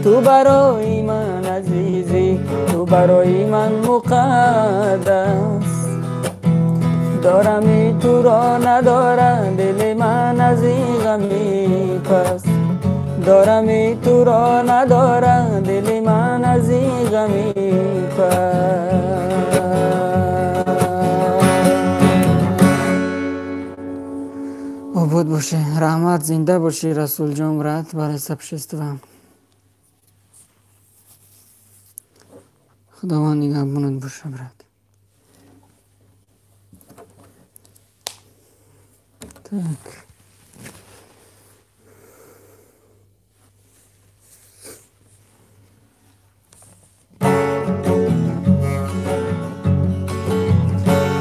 Speaker 2: Ту барои ман азизӣ, ту барои ман муқаддас. Дорами туро надорад дили ман аз ин ғами пас. Дорами туро надорад дили ман аз ин ғами пас.
Speaker 1: Обод бошӣ, раҳмат, зинда бошӣ Расулҷон брат барои сообщество. Худованд нигаҳбонат боша брат. Так.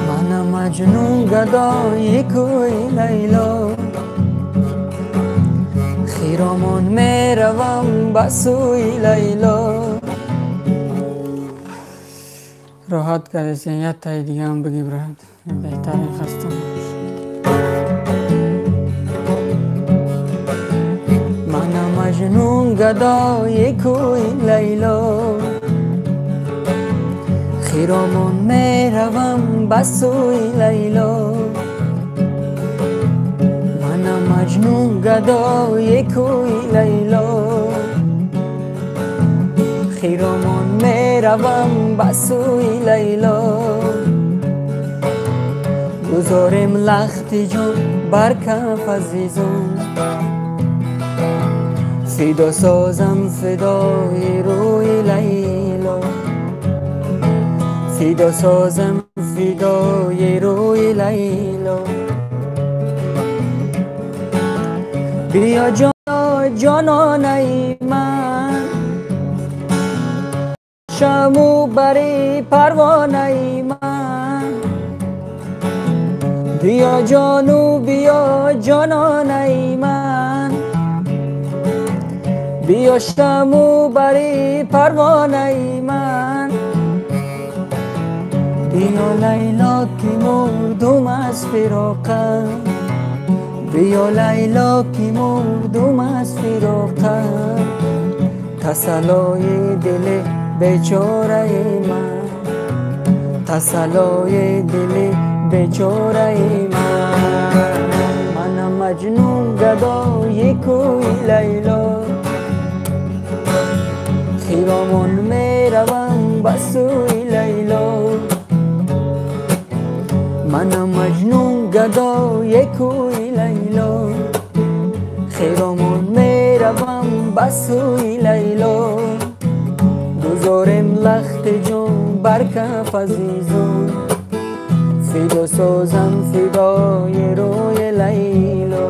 Speaker 2: Мана Маҷнун гадои кӯи Лайло, хиромон меравам ба сӯи Лайло.
Speaker 1: Роҳат кардесен, як таи дигаам бигӣ брат. Беҳтарин хастам.
Speaker 2: Мана Маҷнун гадои кӯи Лайло, Хиромон меравам ба сӯи Лайло, манам Маҷнун гадои кӯи Лайло. Хиромон меравам ба сӯи Лайло, гузорем лахти ҷон бар каф азизон. Фидо созам фидои рӯи Лайло, фидо созам фидои рӯи Лайло. Биё ҷононаи ман, шаму бари парвонаи ман. Биё ҷону биё ҷононаи ман, биё шаму бари парвонаи ман. Биё Лайло ки мурдум аз фироқат, биё Лайло ки мурдум аз фироқат. Тасаллои дили бечораи ман, тасаллои дили бечораи ман. Манам Маҷнун гадои кӯи Лайло, хиромон меравам ба сӯи Лайло. Манам Маҷнун гадои кӯи Лайло, хиромон меравам ба сӯи Лайло. Гузорем лахти ҷон бар каф азизон, фидо созам фидои рӯи Лайло.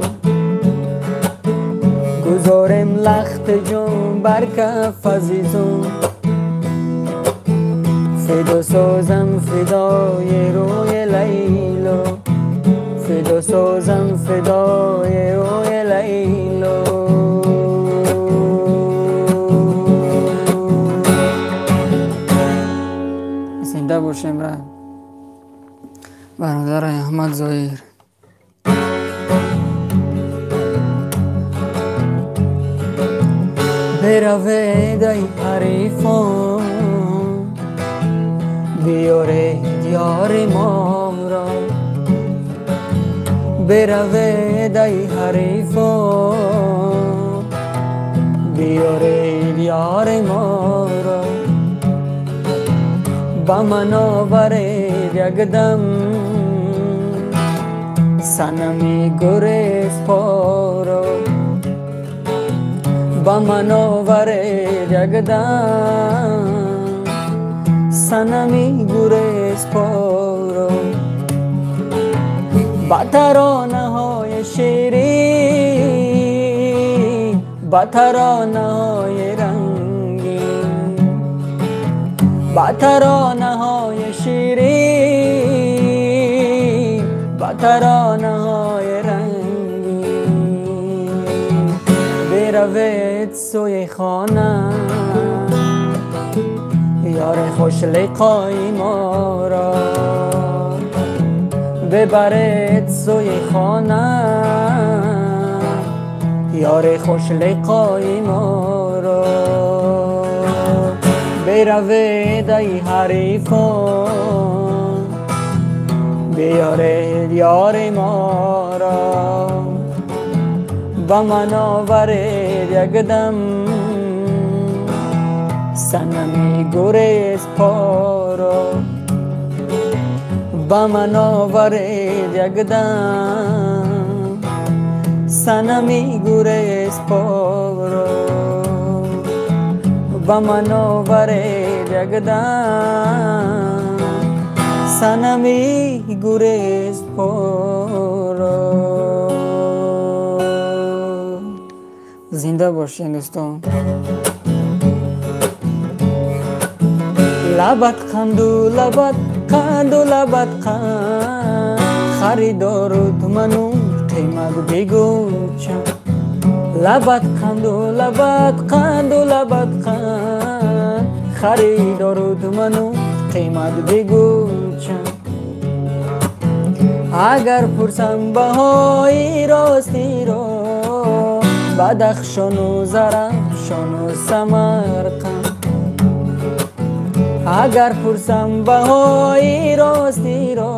Speaker 2: Гузорем лахти ҷон бар каф азизон, фидо созам фидои рӯи Лайло. Фидо созам фидои рӯи Лайло.
Speaker 1: Зинда бошем ра бародар Аҳмад Зоҳир.
Speaker 2: Беравед ай ҳарифон, биёред ёри моро. Беравед ай ҳарифон, биёред ёри моро. Ба ман оваред якдам санами гурезпоро, ба ман оваред якдам санами гурезпоро. Ба таронаҳои ширин, ба таронаҳои рангин, ба таронаҳои ширин, ба таронаҳои рангин. Биравед сӯи хона, ёри хушлиқои моро. Бибаред сӯи хона, ёри хушлиқои моро. Биравед ай ҳарифон, биёред ёри моро. Ба ман оваред якдам санами гурезпоро, ба ман оваред якдам санами гурезпоро. Ба ман оваред якдам санами гурезпоро.
Speaker 1: Зинда бошед дӯстон.
Speaker 2: Лабат қанду лабат қанду лабат қанд, харидору ману қимат бигӯ чанд. Лабат қанду лабат қанду лабат қанд, харидору ману қимат бигӯ чанд. Агар пурсам баҳои ростиро, Бадахшону Зарафшону Самарқанд. Агар пурсам баҳои ростиро,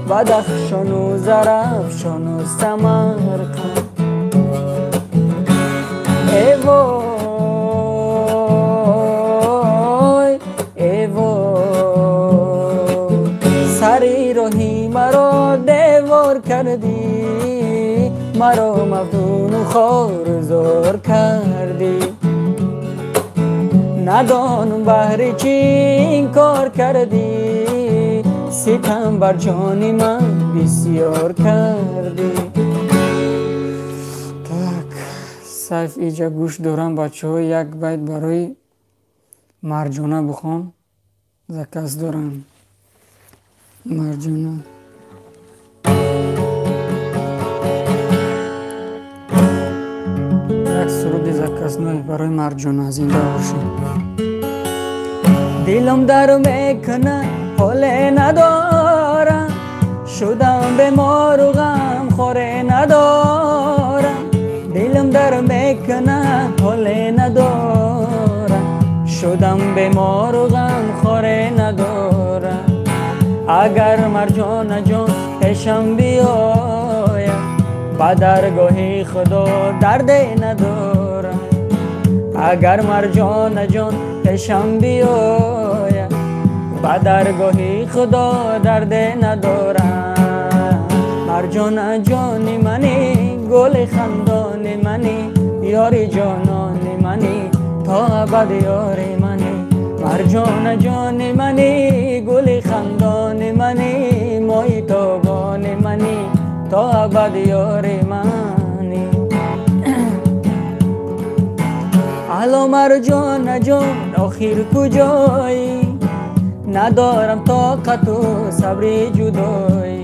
Speaker 2: Бадахшону Зарафшону Самарқанд. Э вой, э вой, сари роҳи маро девор кардӣ, маро мафтуну хорзор кардӣ. Надонам баҳри чӣ ин кор кардӣ, ситам бар ҷони ман бисёр кардӣ.
Speaker 1: Так, Сайф иҷа гӯш дорам, бачаҳо, як байт барои Марҷона бихон, заказ дорам. Марҷона. Як суруди заказной барои Марҷона, зинда бошед.
Speaker 2: Дилам дар мекунад, ҳоле надорам, шудам бемору ғамхоре надорам. Дилам дар мекунад, ҳоле надорам, шудам бемору ғамхоре надорам. Агар Марҷона ҷон пешам биёяд, ба даргоҳи Худо дарде надорам. Агар Марҷона ҷон пешам биёяд, ба даргоҳи Худо дарде надорам. Марҷона ҷони мани, гули хандони мани, ёри ҷонони мани, то абад ёри мани. Марҷона ҷони мани, гули хандони мани, моҳи тобони мани, то абад ёри мани. Алло Марҷона ҷон, охир куҷоӣ? Надорам тоқату сабри ҷудоӣ.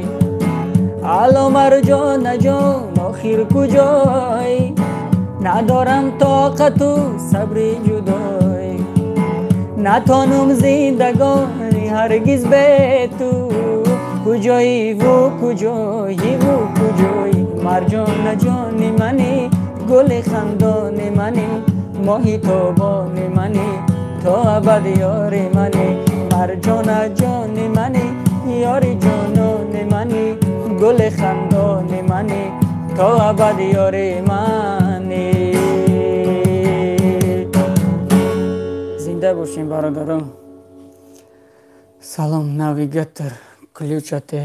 Speaker 2: Алло Марҷона ҷон, охир куҷоӣ? Надорам тоқату сабри ҷудоӣ. Натонум зиндагонӣ ҳаргиз бе ту. Куҷоиву куҷоиву куҷоӣ? Марҷона ҷони мани, гули хандони мани, моҳи тобони мани, то абад ёри мани. Марҷона ҷони мани, ёри ҷонони мани, гули хандони мани, то абад ёри мани.
Speaker 1: Зинда бошем, бародарон. Салом, навигатор ключате.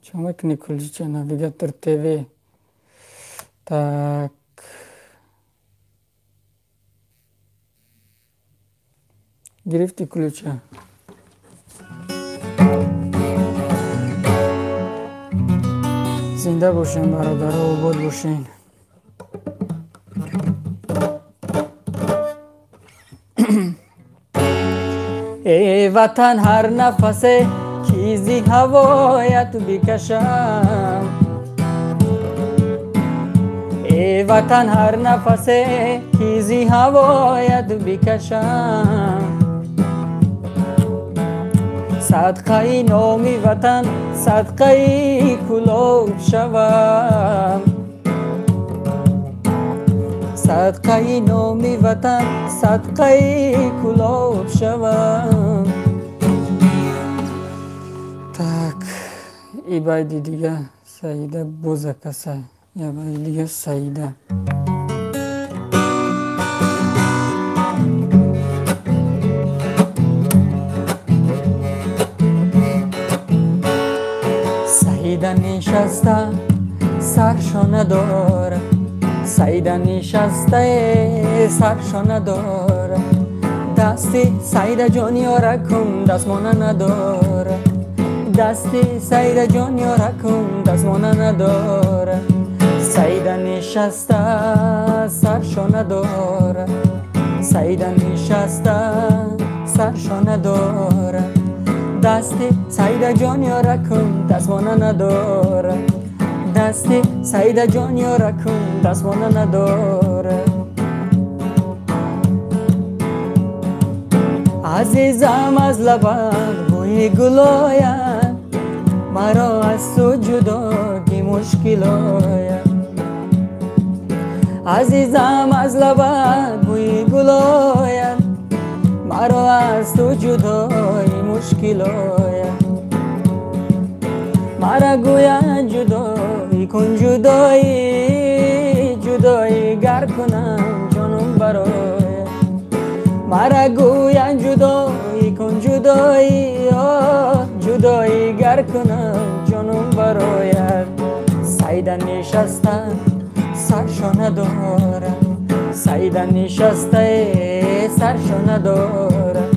Speaker 1: Чӣ мекунӣ ключа, навигатор ТВ? Так. Гирифти ключа? Зинда бошем, бародаро, обод бошен.
Speaker 2: Э ватан, ҳар нафасе ки зи ҳавоят бикашам, э ватан, ҳар нафасе ки зи ҳавоят бикашам, садқаи номи ватан, садқаи Кӯлоб шавам. Садқаи номи ватан, садқаи Кӯлоб шавам.
Speaker 1: Так, и байди дига Саида бозакаса, я байди дига Саида.
Speaker 2: Саида нишаста, саршона дорад, Саида нишастае, саршона дорад. Дасти Саида ҷон ёракум дастмона надорад, дасти Саида ҷон ёракум дастмона надорад. Саида нишаста, саршона дорад, Саида нишаста, саршона дорад. Дасти Саида ҷон ёракум дастмона надорад, дасти Саида ҷон ёракум дастмона надорад. Азизам, аз лабат бӯи гулояд, маро аз ту ҷудогӣ мушкил ояд. Азизам, аз лабат бӯи гулояд, Маро аз ту ҷудоӣ мушкилоя. Мара гӯянд ҷудоӣ кун ҷудоӣ, ҷудоӣ гар кунам ҷонум бароя. Мара гӯянд ҷудоӣ кун ҷудоӣ, ҷудоӣ гар кунам ҷонум бароя. Сайда нишаста саршо надорад, Сайда нишаста саршо надорад.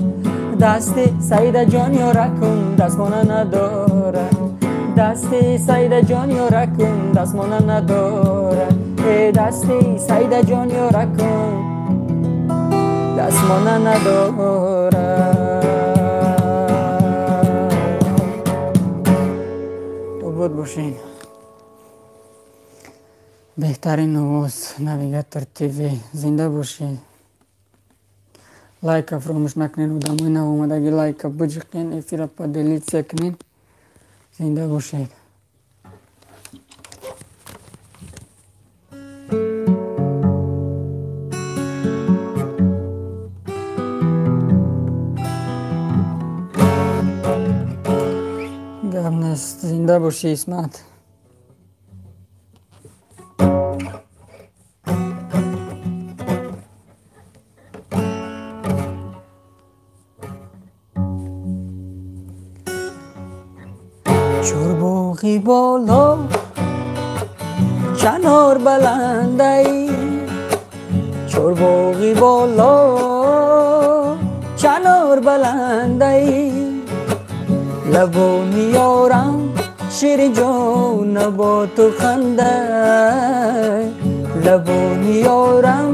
Speaker 2: Дасти Сайда ҷон ёра кун дастмона надорад. Дасти Сайда ҷон ёра кун дастмона надорад. Дасти Сайда ҷон ёра кун дастмона надорад.
Speaker 1: Обод бошед. Беҳтарин овоз Навигатор ТВ. Зинда бошед. Лайка фаромӯш накунед, одамои навомадагӣ лайка биҷиқен, эфира поделиться кунед. Зинда бошед. Гап нест. Зинда бошӣ, Исмат.
Speaker 2: Чорбоғи боло чанор баландай, чорбоғи боло чанор баландай. Лабони ёрам ширин ҷон бо ту хандай, лабони ёрам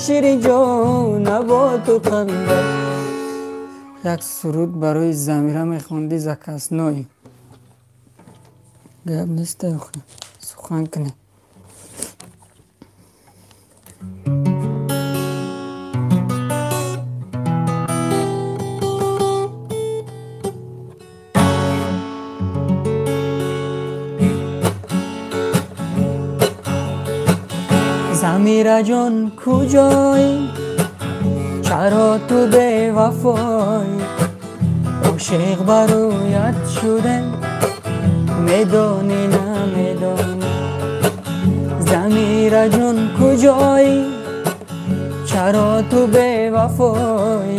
Speaker 2: ширин ҷон бо ту хандай.
Speaker 1: Як суруд барои Замира мехонди заказной. Гап нест, сухан кунед.
Speaker 2: Замира ҷон куҷоӣ? Чаро ту бевафоӣ? Ошиқ бароят шудем, медонӣ намедонӣ. Замира ҷон куҷоӣ? Чаро ту бевафоӣ?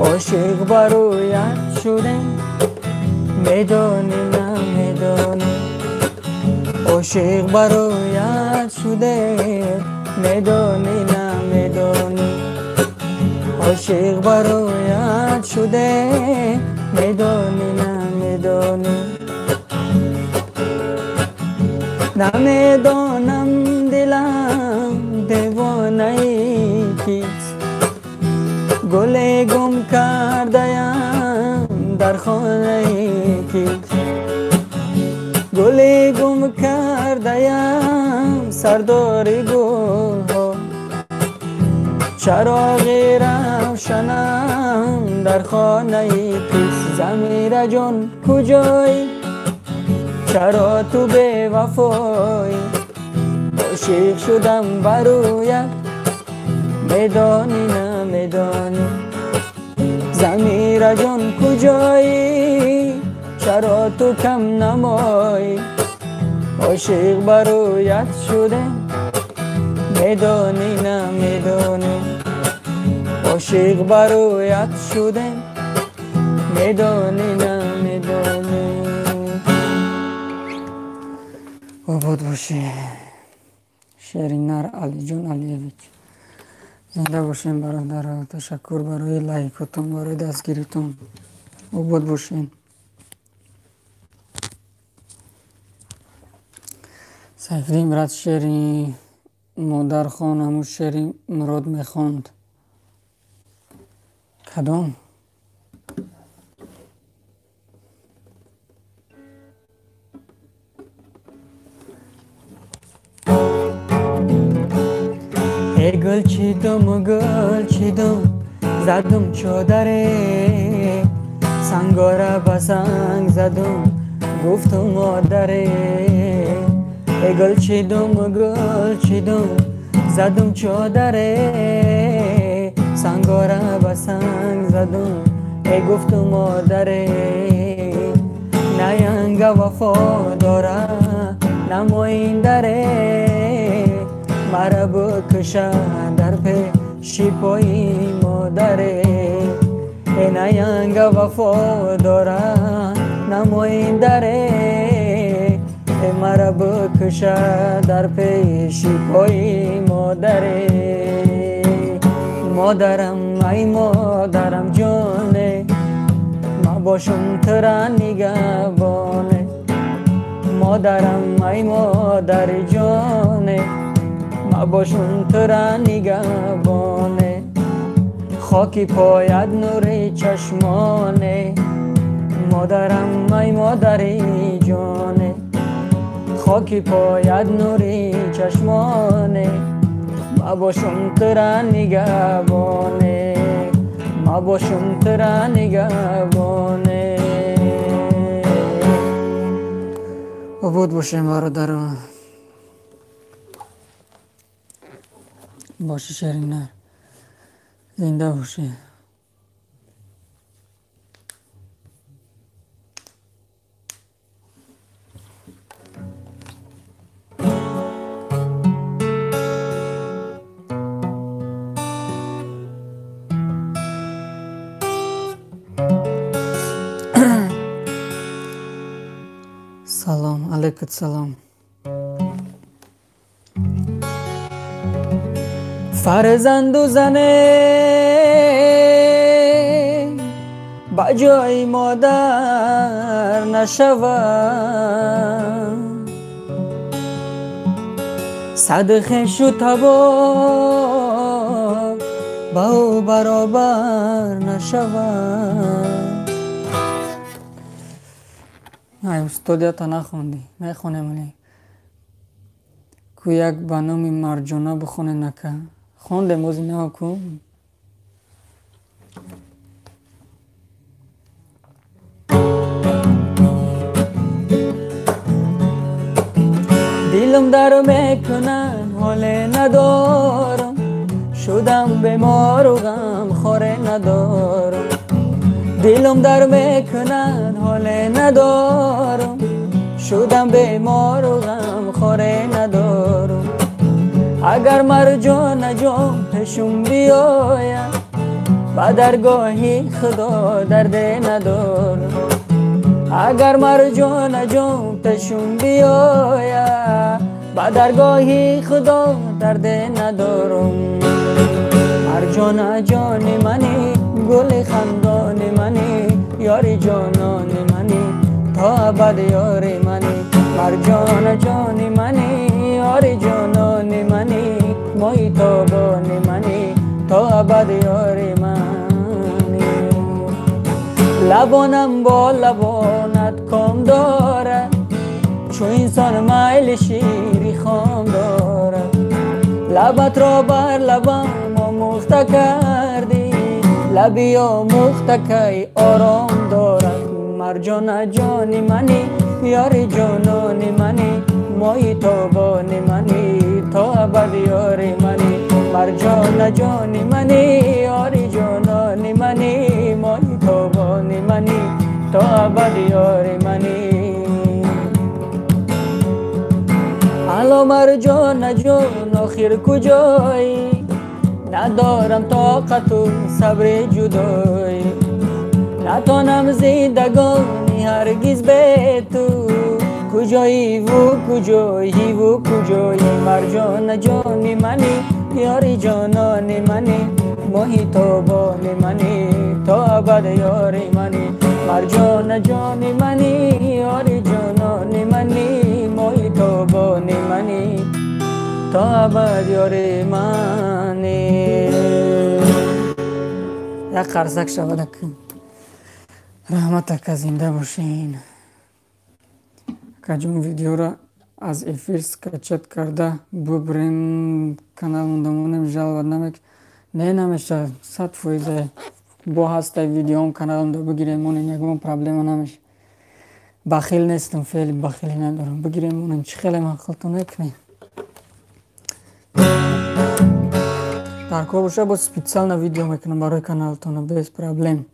Speaker 2: Ошиқ бароят шудем, медонӣ намедонӣ. Ошиқ бароят шудем, медонӣ намедонӣ. Ошиқ бароят шудем, медонӣ намедонӣ. Намедонам дилам девонаи кист, гуле гум кардаям дар хонаи кист. Гуле гум кардаям сардори гулҳо, чароғи равшанам дар хонаи кист. Замира ҷон куҷоӣ? Чаро ту бевафоӣ? Ошиқ шудам бароят, медонӣ намедонӣ. Замира ҷон куҷоӣ? Чаро ту кам намоӣ? Ошиқ бароят шудем, медонӣ намедонӣ. Ошиқ бароят шудем, медонӣ намедонӣ.
Speaker 1: Обод бошӣ, Шеринар Алиҷон Алиевич. Зинда бошем, бародаро. Ташаккур барои лайкотон, барои дастгиритон. Обод бошем. Сайфиддин брат, шеъри модар хон, ҳамун шеъри Мурод мехонд. Кадом?
Speaker 2: Гул чидум, гул чидум, задум чодаре, сангора ба санг задум, гуфтум модаре. Гул чидум, гул чидум, задум чодаре, Сангора ба санг задум, эй гуфту модаре, наянга вафо дора, намоиндаре, мара букуша дар пеши пои модаре, наянга вафо дора, намоиндаре, мара букуша дар пеши пои модаре. Модарам, ай модарам ҷоне, ма бошум тура нигаҳбоне. Модарам, ай модари ҷоне, ма бошум тура нигаҳбоне. Хоки пояд нури чашмоне, модарам, ай модари ҷоне. Хоки пояд нури чашмоне, ма бошум тура нигаҳбоне, ма бошум тура нигаҳбоне.
Speaker 1: Обод бошем, бародаро. Боши шеринар, зинда бошед. Салом, алейкум салом.
Speaker 2: Фарзанду зане ба ҷои модар нашавад, сад хешу табор ба ӯ баробар нашавад.
Speaker 1: Ай, устодията нахондӣ, мехонем али. Ку як ба номи Марҷона бихоне нака. Хондем ози нав ку.
Speaker 2: Дилам дар мекунад, ҳоле надорам, шудам бемору ғамхоре надорам. Дилам дар мекунад, ҳоле надорам, шудам бемору ғамхоре надорам. Агар Марҷона ҷон пешум биёяд, ба даргоҳи Худо дарде надорам. Агар Марҷона ҷон пешум биёяд, ба даргоҳи Худо дарде надорам. Марҷона ҷони мани, гули хандони мани, ёри ҷонони мани, то абад ёри мани. Марҷона ҷони мани, ёри ҷонони мани, моҳи тобони мани, то абад ёри мани. Лабонам бо лабонат ком дорад, чу инсон майли шири хом дорад. Лабатро бар лабам омӯхта кардӣ, лаби омӯхта кай ором дорад. Марҷона ҷони мани, ёри ҷонони мани, моҳи тобони мани, то абад ёри мани. Марҷона ҷони мани, ёри ҷонони мани, моҳи тобони мани, то абад ёри мани. Ало Марҷона ҷон, охир куҷоӣ? Надорам тоқату сабри ҷудоӣ. Натонам зиндагонӣ ҳаргиз бе ту. Куҷоиву куҷоиву куҷоӣ? Марҷона ҷони мани, ёри ҷонони мани, моҳи тобони мани, то абад ёри мани. Марҷона ҷони мани, ёри ҷонони мани, моҳи тобони мани, то абад ёри мани.
Speaker 1: Як қарсак шавад ака. Раҳмат ака, зинда бошин. Акаҷон, видеоро аз эфир скачать карда бубрем, канал мондамонем, жаловать намек. Не, намеша, 100% бо ҳастай видеом каналам да бигирем монем, ягон проблема намеша. Бахил нестам, феъли бахилӣ надорам. Бигирем монем, чӣ хеле маъқултон мекунем. Дар кор боша, боз специально видео мекунам барои каналтона, без проблем.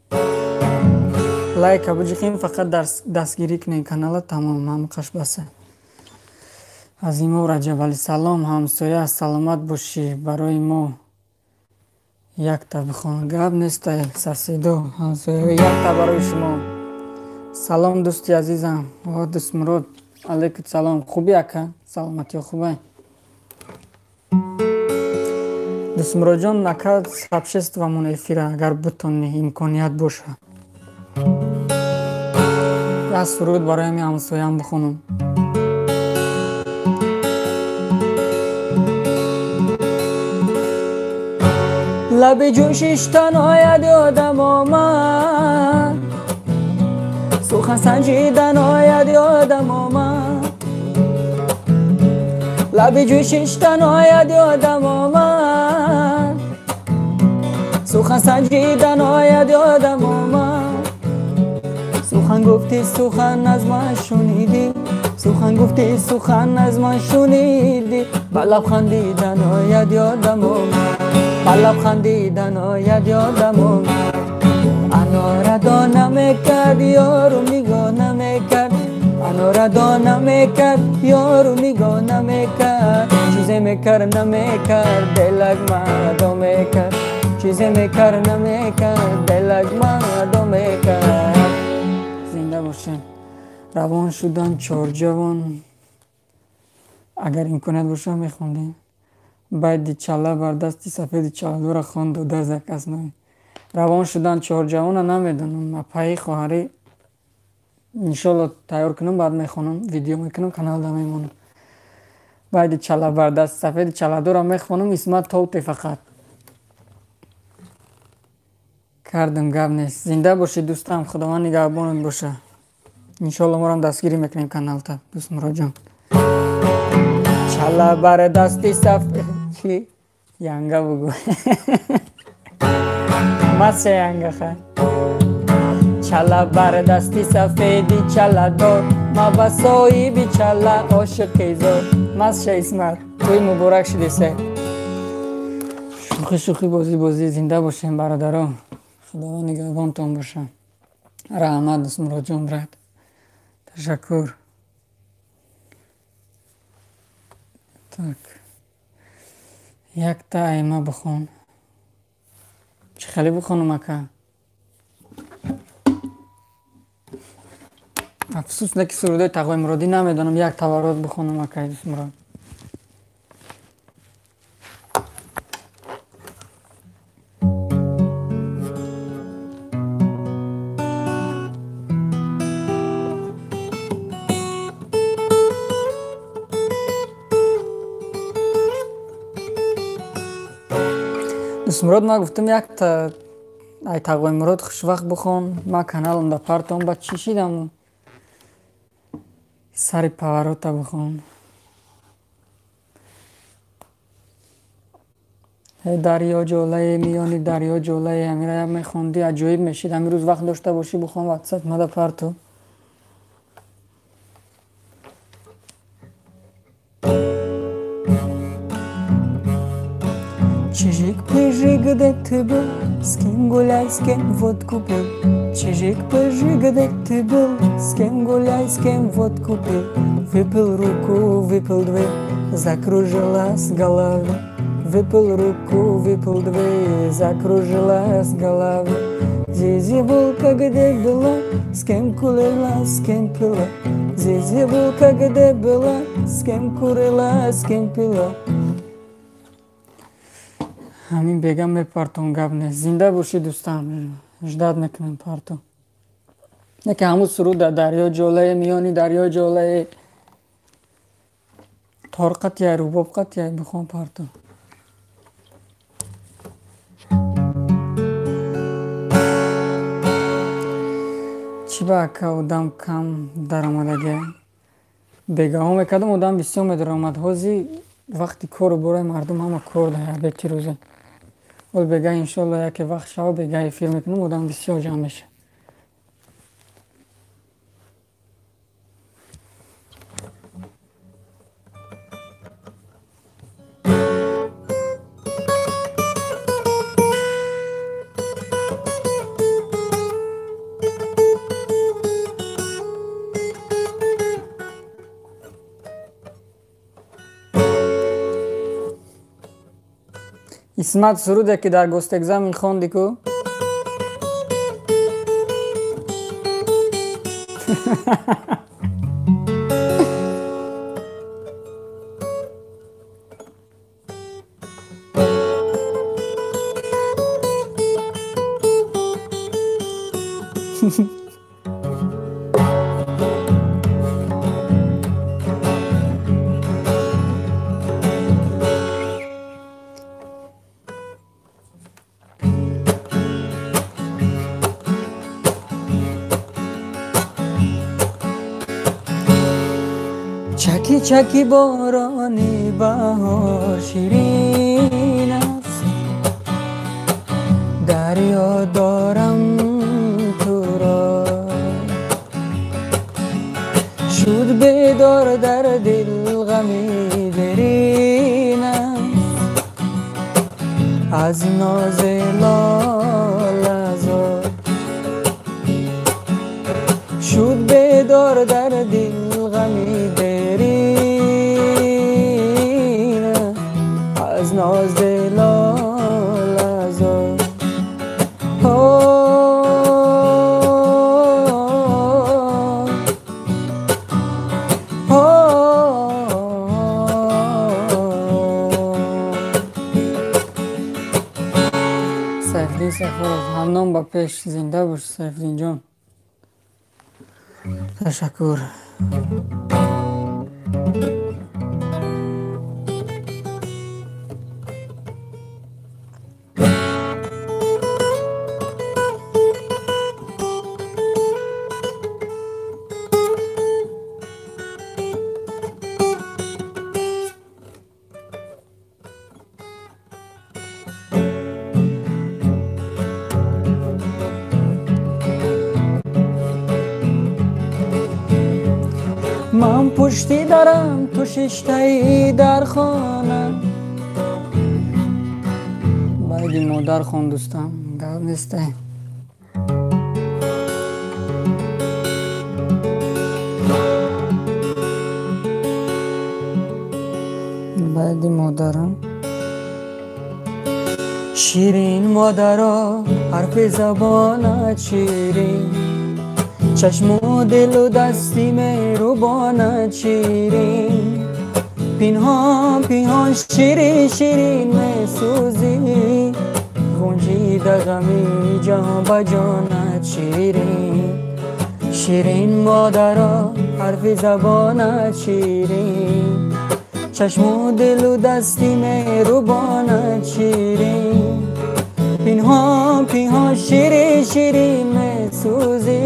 Speaker 1: Лайка биҷиқем, фақат дастгирӣ кунем канала, тамом, ҳамқаш баса. Азимов Раҷабалӣ, салом ҳамсоя, саломат бошӣ, барои мо якта бихон. Гап неста, сарседо ҳамсоя, якта барои шумо. Салом дӯсти азизам, о дӯстмурод, алейкум салом. Хубӣ ака? Саломатиё хубай? Дӯстмуродҷон, ака, сообществомон эфира, агар бутони имконият боша. Як суруд барои ҳамин ҳамсоям бихонам.
Speaker 2: Лаби ҷӯшиштан ояд ёдам омад, сухан санҷидан ояд ёдам омад. Лаби ҷӯшиштан ояд ёдам омад, сухан санҷидан ояд ёдам омад. Сухан гуфтӣ, сухан аз ман шунидӣ, сухан гуфтӣ, сухан аз ман шунидӣ. Ба лаб хандидан ояд ёдам омад, ба лаб хандидан ояд ёдам омад. Анора дона мекард, ёру нигоҳ намекард, анора дона мекард, ёру нигоҳ намекард. Чизе мекард, намекард, дилак мадо мекард, чизе мекард, намекард, дилак мадо мекард.
Speaker 1: Зинда бошед. Равон шудан чор ҷавон, агар имконият боша мехондем. Байди чала бар дасти сафеди чаладора хон дода заказ ной. Равон шудан чор ҷавона намедонам, апаи хоҳарӣ иншолло тайёр кунам, баъд мехонам, видео мекунам, каналда мемонам. Байди чала бар дасти сафеди чаладора мехонам, исмат толте фақат. Кардам, гап нест. Зинда бошед дӯстам, худованд нигаҳбонат боша. Иншолло морам дастгирӣ мекунем каналта, дӯст Муроҷон.
Speaker 2: Чала бар дасти сафед чи янга бугу. Маса янга ха. Чала бар дасти сафеди чаладор, ма ба соҳиби чала ошиқи зор. Масша Исмат, тӯй муборак шудисе.
Speaker 1: Шӯхӣ шӯхӣ, бозӣ бозӣ, зинда бошем бародаро. Худованд нигаҳбонтон боша. Раҳмат дӯст Муроҷон, брат. Ташаккур. Так. Якта айма бихон. Чӣ хеле бихонам ака? Афсӯс, не ки сурудои Тағои Муродӣ намедонам, як таваррот бихонам акай дӯст Мурод. Дӯстмурод, ман гуфтам якта ай Тағои Мурод хушвақт бихон, ман каналам да партом, ба чӣ шидам? Сари паварота бихон. Дарё ҷолае, миёни дарё ҷолае, амира як мехондӣ, аҷоиб мешид. Ҳамин рӯз вақт дошта бошӣ бихон, ватсап мада парту.
Speaker 2: Чижик-пыжик, где ты был? С кем гуляй, с кем водку пил? Чижик-пыжик, где ты был? С кем гуляй, с кем водку пил? Выпил руку, выпил две, закружилась голова. Выпил руку, выпил две, закружилась голова. Зизи-булка, где была? С кем курила, с кем пила? Зизи-булка, где была? С кем курила, с кем пила?
Speaker 1: Ҳамин бегам мепартом, гап нест. Зинда бошӣ дӯстам, ждат мекунам парту. Не ки ҳамун суруд дар дарё ҷолае, миёни дарё ҷолае. Тор қатияй, рубоб қатияй, бихон парту. Чӣ ба ака одам кам даромадагия? Бегаҳо мекардам, одам бисёр медаромад. Ҳозир вақти кору бораи мардум ҳама кор дая, бети рӯзе. Ол бега иншолло яке вақт шава, бега эфир мекунам, одам бисёр ҷамъ мешавад. Исмат суруде ки дар гостэкзамен хонди ку? Чаки чаки борони баҳор ширин аст, дарё дорам туро. Шуд бедор дар дил ғами дерин аст, аз нози лолазор. Шуд бедор дар дил ғами аз нози лолазор. Сайфиддин Сафаров, ҳамном ба пеш, зинда бош Сайфиддинҷон. Ташаккур. Ман пушти дарам, ту шиштаи дар хона. Байди модар хон дӯстам, гап нестай. Байди модарам. Ширин модаро, ҳарфи забонат ширин, чашму дилу дасти меҳрубонат ширин. Пинҳон пинҳон ширин ширин месӯзӣ, ғунҷида ғами ҷаҳон ба ҷонат ширин. Ширин модаро, ҳарфи забонат ширин, чашму дилу дасти меҳрубонат ширин. Пинҳон пинҳон ширин ширин месӯзӣ,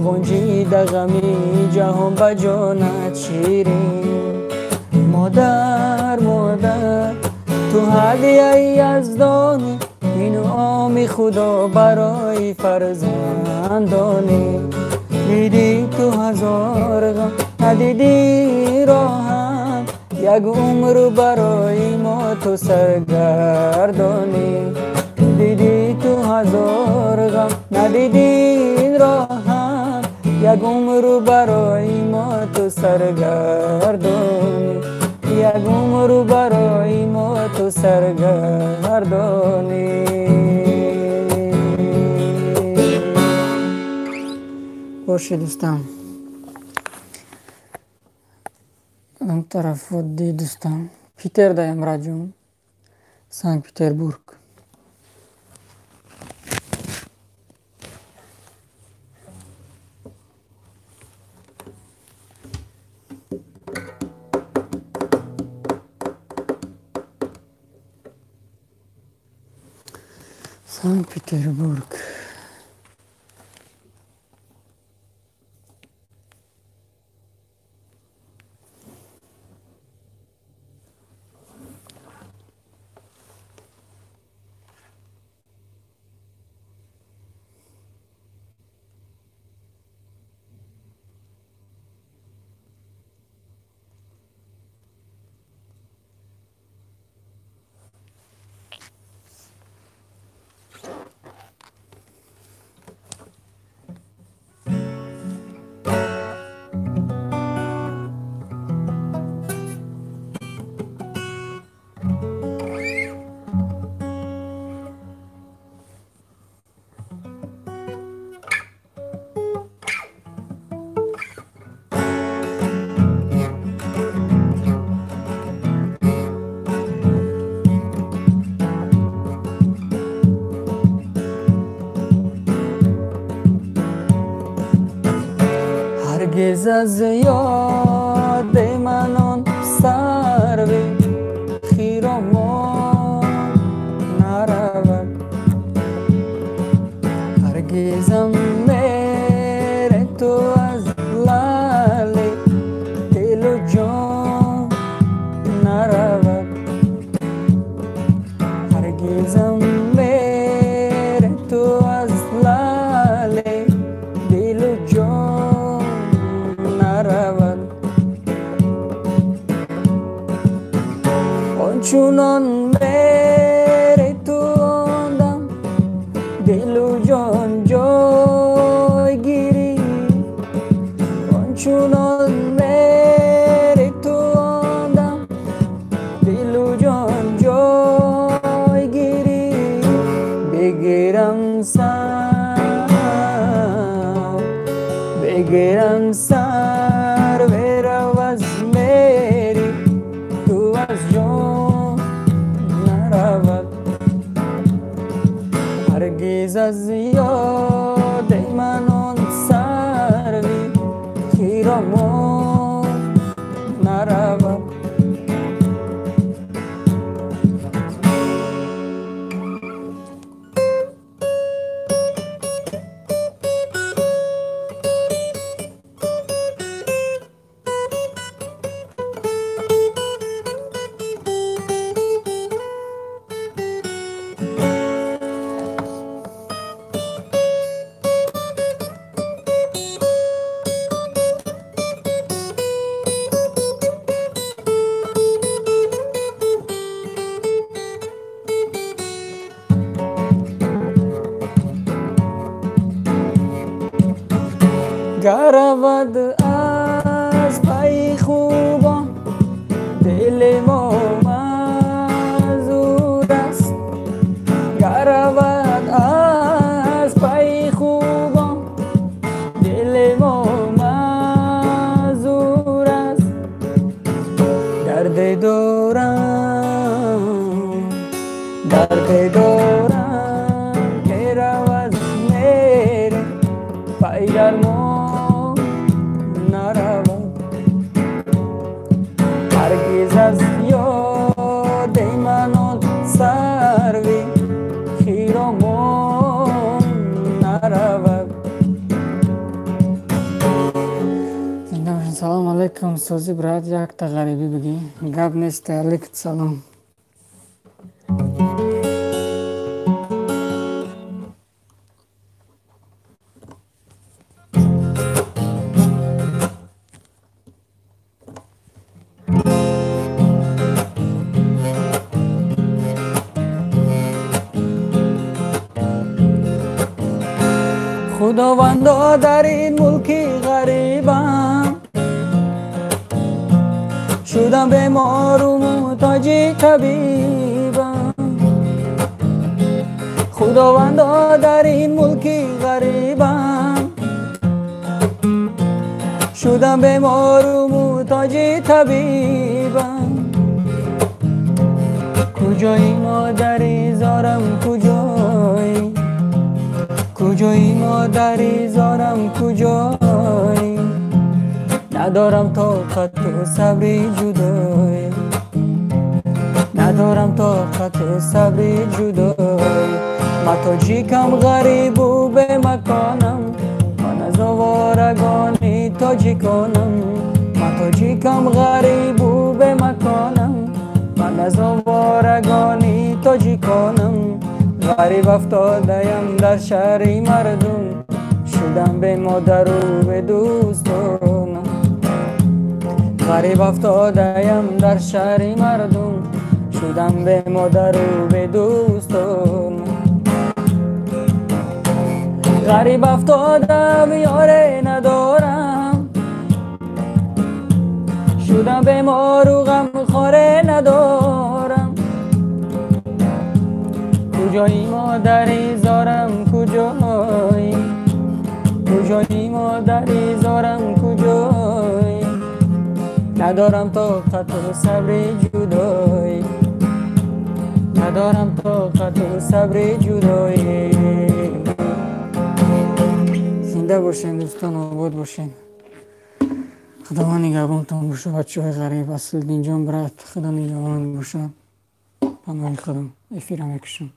Speaker 1: ғунҷида ғами ҷаҳон ба ҷонат ширин. Модар модар, ту ҳадияи яздонӣ, инъоми худо барои фарзандонӣ. Дидӣ ту ҳазор ғам, надидӣ роҳат, як умр барои мо ту саргардонӣ. Дидӣ ту ҳазор ғам, надидӣ роҳат, як умр барои мо ту саргардонӣ. Як умр барои мо ту саргардонӣ. Бошед дӯстам. Он тараф ди дӯстам. Питер даем раҷон. Санкт-Петербург. Санкт-Петербург.
Speaker 2: Ҳаргиз аз ёди ман он сарви хиромон наравад. Ҳаргизам меҳри ту аз лаъли дилу ҷон наравад. Ҳаргизам меҳри ту аз лаъли дилу ҷон наравад. Ончунон меҳри ту ондам дилу ҷон ҷой гирӣ. Ончунон меҳри ту ондам дилу ҷон ҷой гирӣ. Бигирам сар, бигирам сар, верав аз меҳри ту аз ҷон наравад. Ҳаргиз аз ёди ман он сарви хиромон наравад. Гаравад аз пайи хубон дили мо маъзур аст. Гаравад аз пайи хубон дили мо маъзур аст. Дарде дорам, дарде дорам, ки равад меҳри пай дармон наравад. Ҳаргиз аз ёди ман он сарви хиромон наравад.
Speaker 1: Зинда бошед. Салом алейкум, сӯзи брат, якта ғарибӣ бигӣ. Гап нест, алейкум салом.
Speaker 2: Худовандо дар ин мулки ғарибам шудам бемору муҳтоҷи табибам. Худовандо дар ин мулки ғарибам шудам бемору муҳтоҷи табибам. Куҷои модари зорам, куҷои, куҷои модари зорам, куҷои. Надорам тоқату сабри ҷудоӣ, надорам тоқату сабри ҷудоӣ. Ман тоҷикам ғарибу бемаконам, ман аз овораги тоҷиконам. Ман тоҷикам ғарибу бемаконам, ман аз овораги тоҷиконам. Ғариб афтодаям дар шаҳри мардум, шудам бемодару бедӯстонам. Ғариб афтодаям дар шаҳри мардум, шудам бемодару бедӯстонам. Ғариб афтодам, ёре надорам, шудам бемору ғамхоре надорам. Куҷои модари зорам, куҷои, куҷои модари зорам, куҷои. Надорам тоқату сабри ҷудоӣ, надорам тоқату сабри ҷудоӣ.
Speaker 1: Зинда бошед дӯстон, обод бошед. Худованд нигаҳбонтон бошад, бачаҳои ғариб. Аслиддинҷон, брат, Худо нигаҳбонат бошад. Паноҳи Худо, эфира мекушам.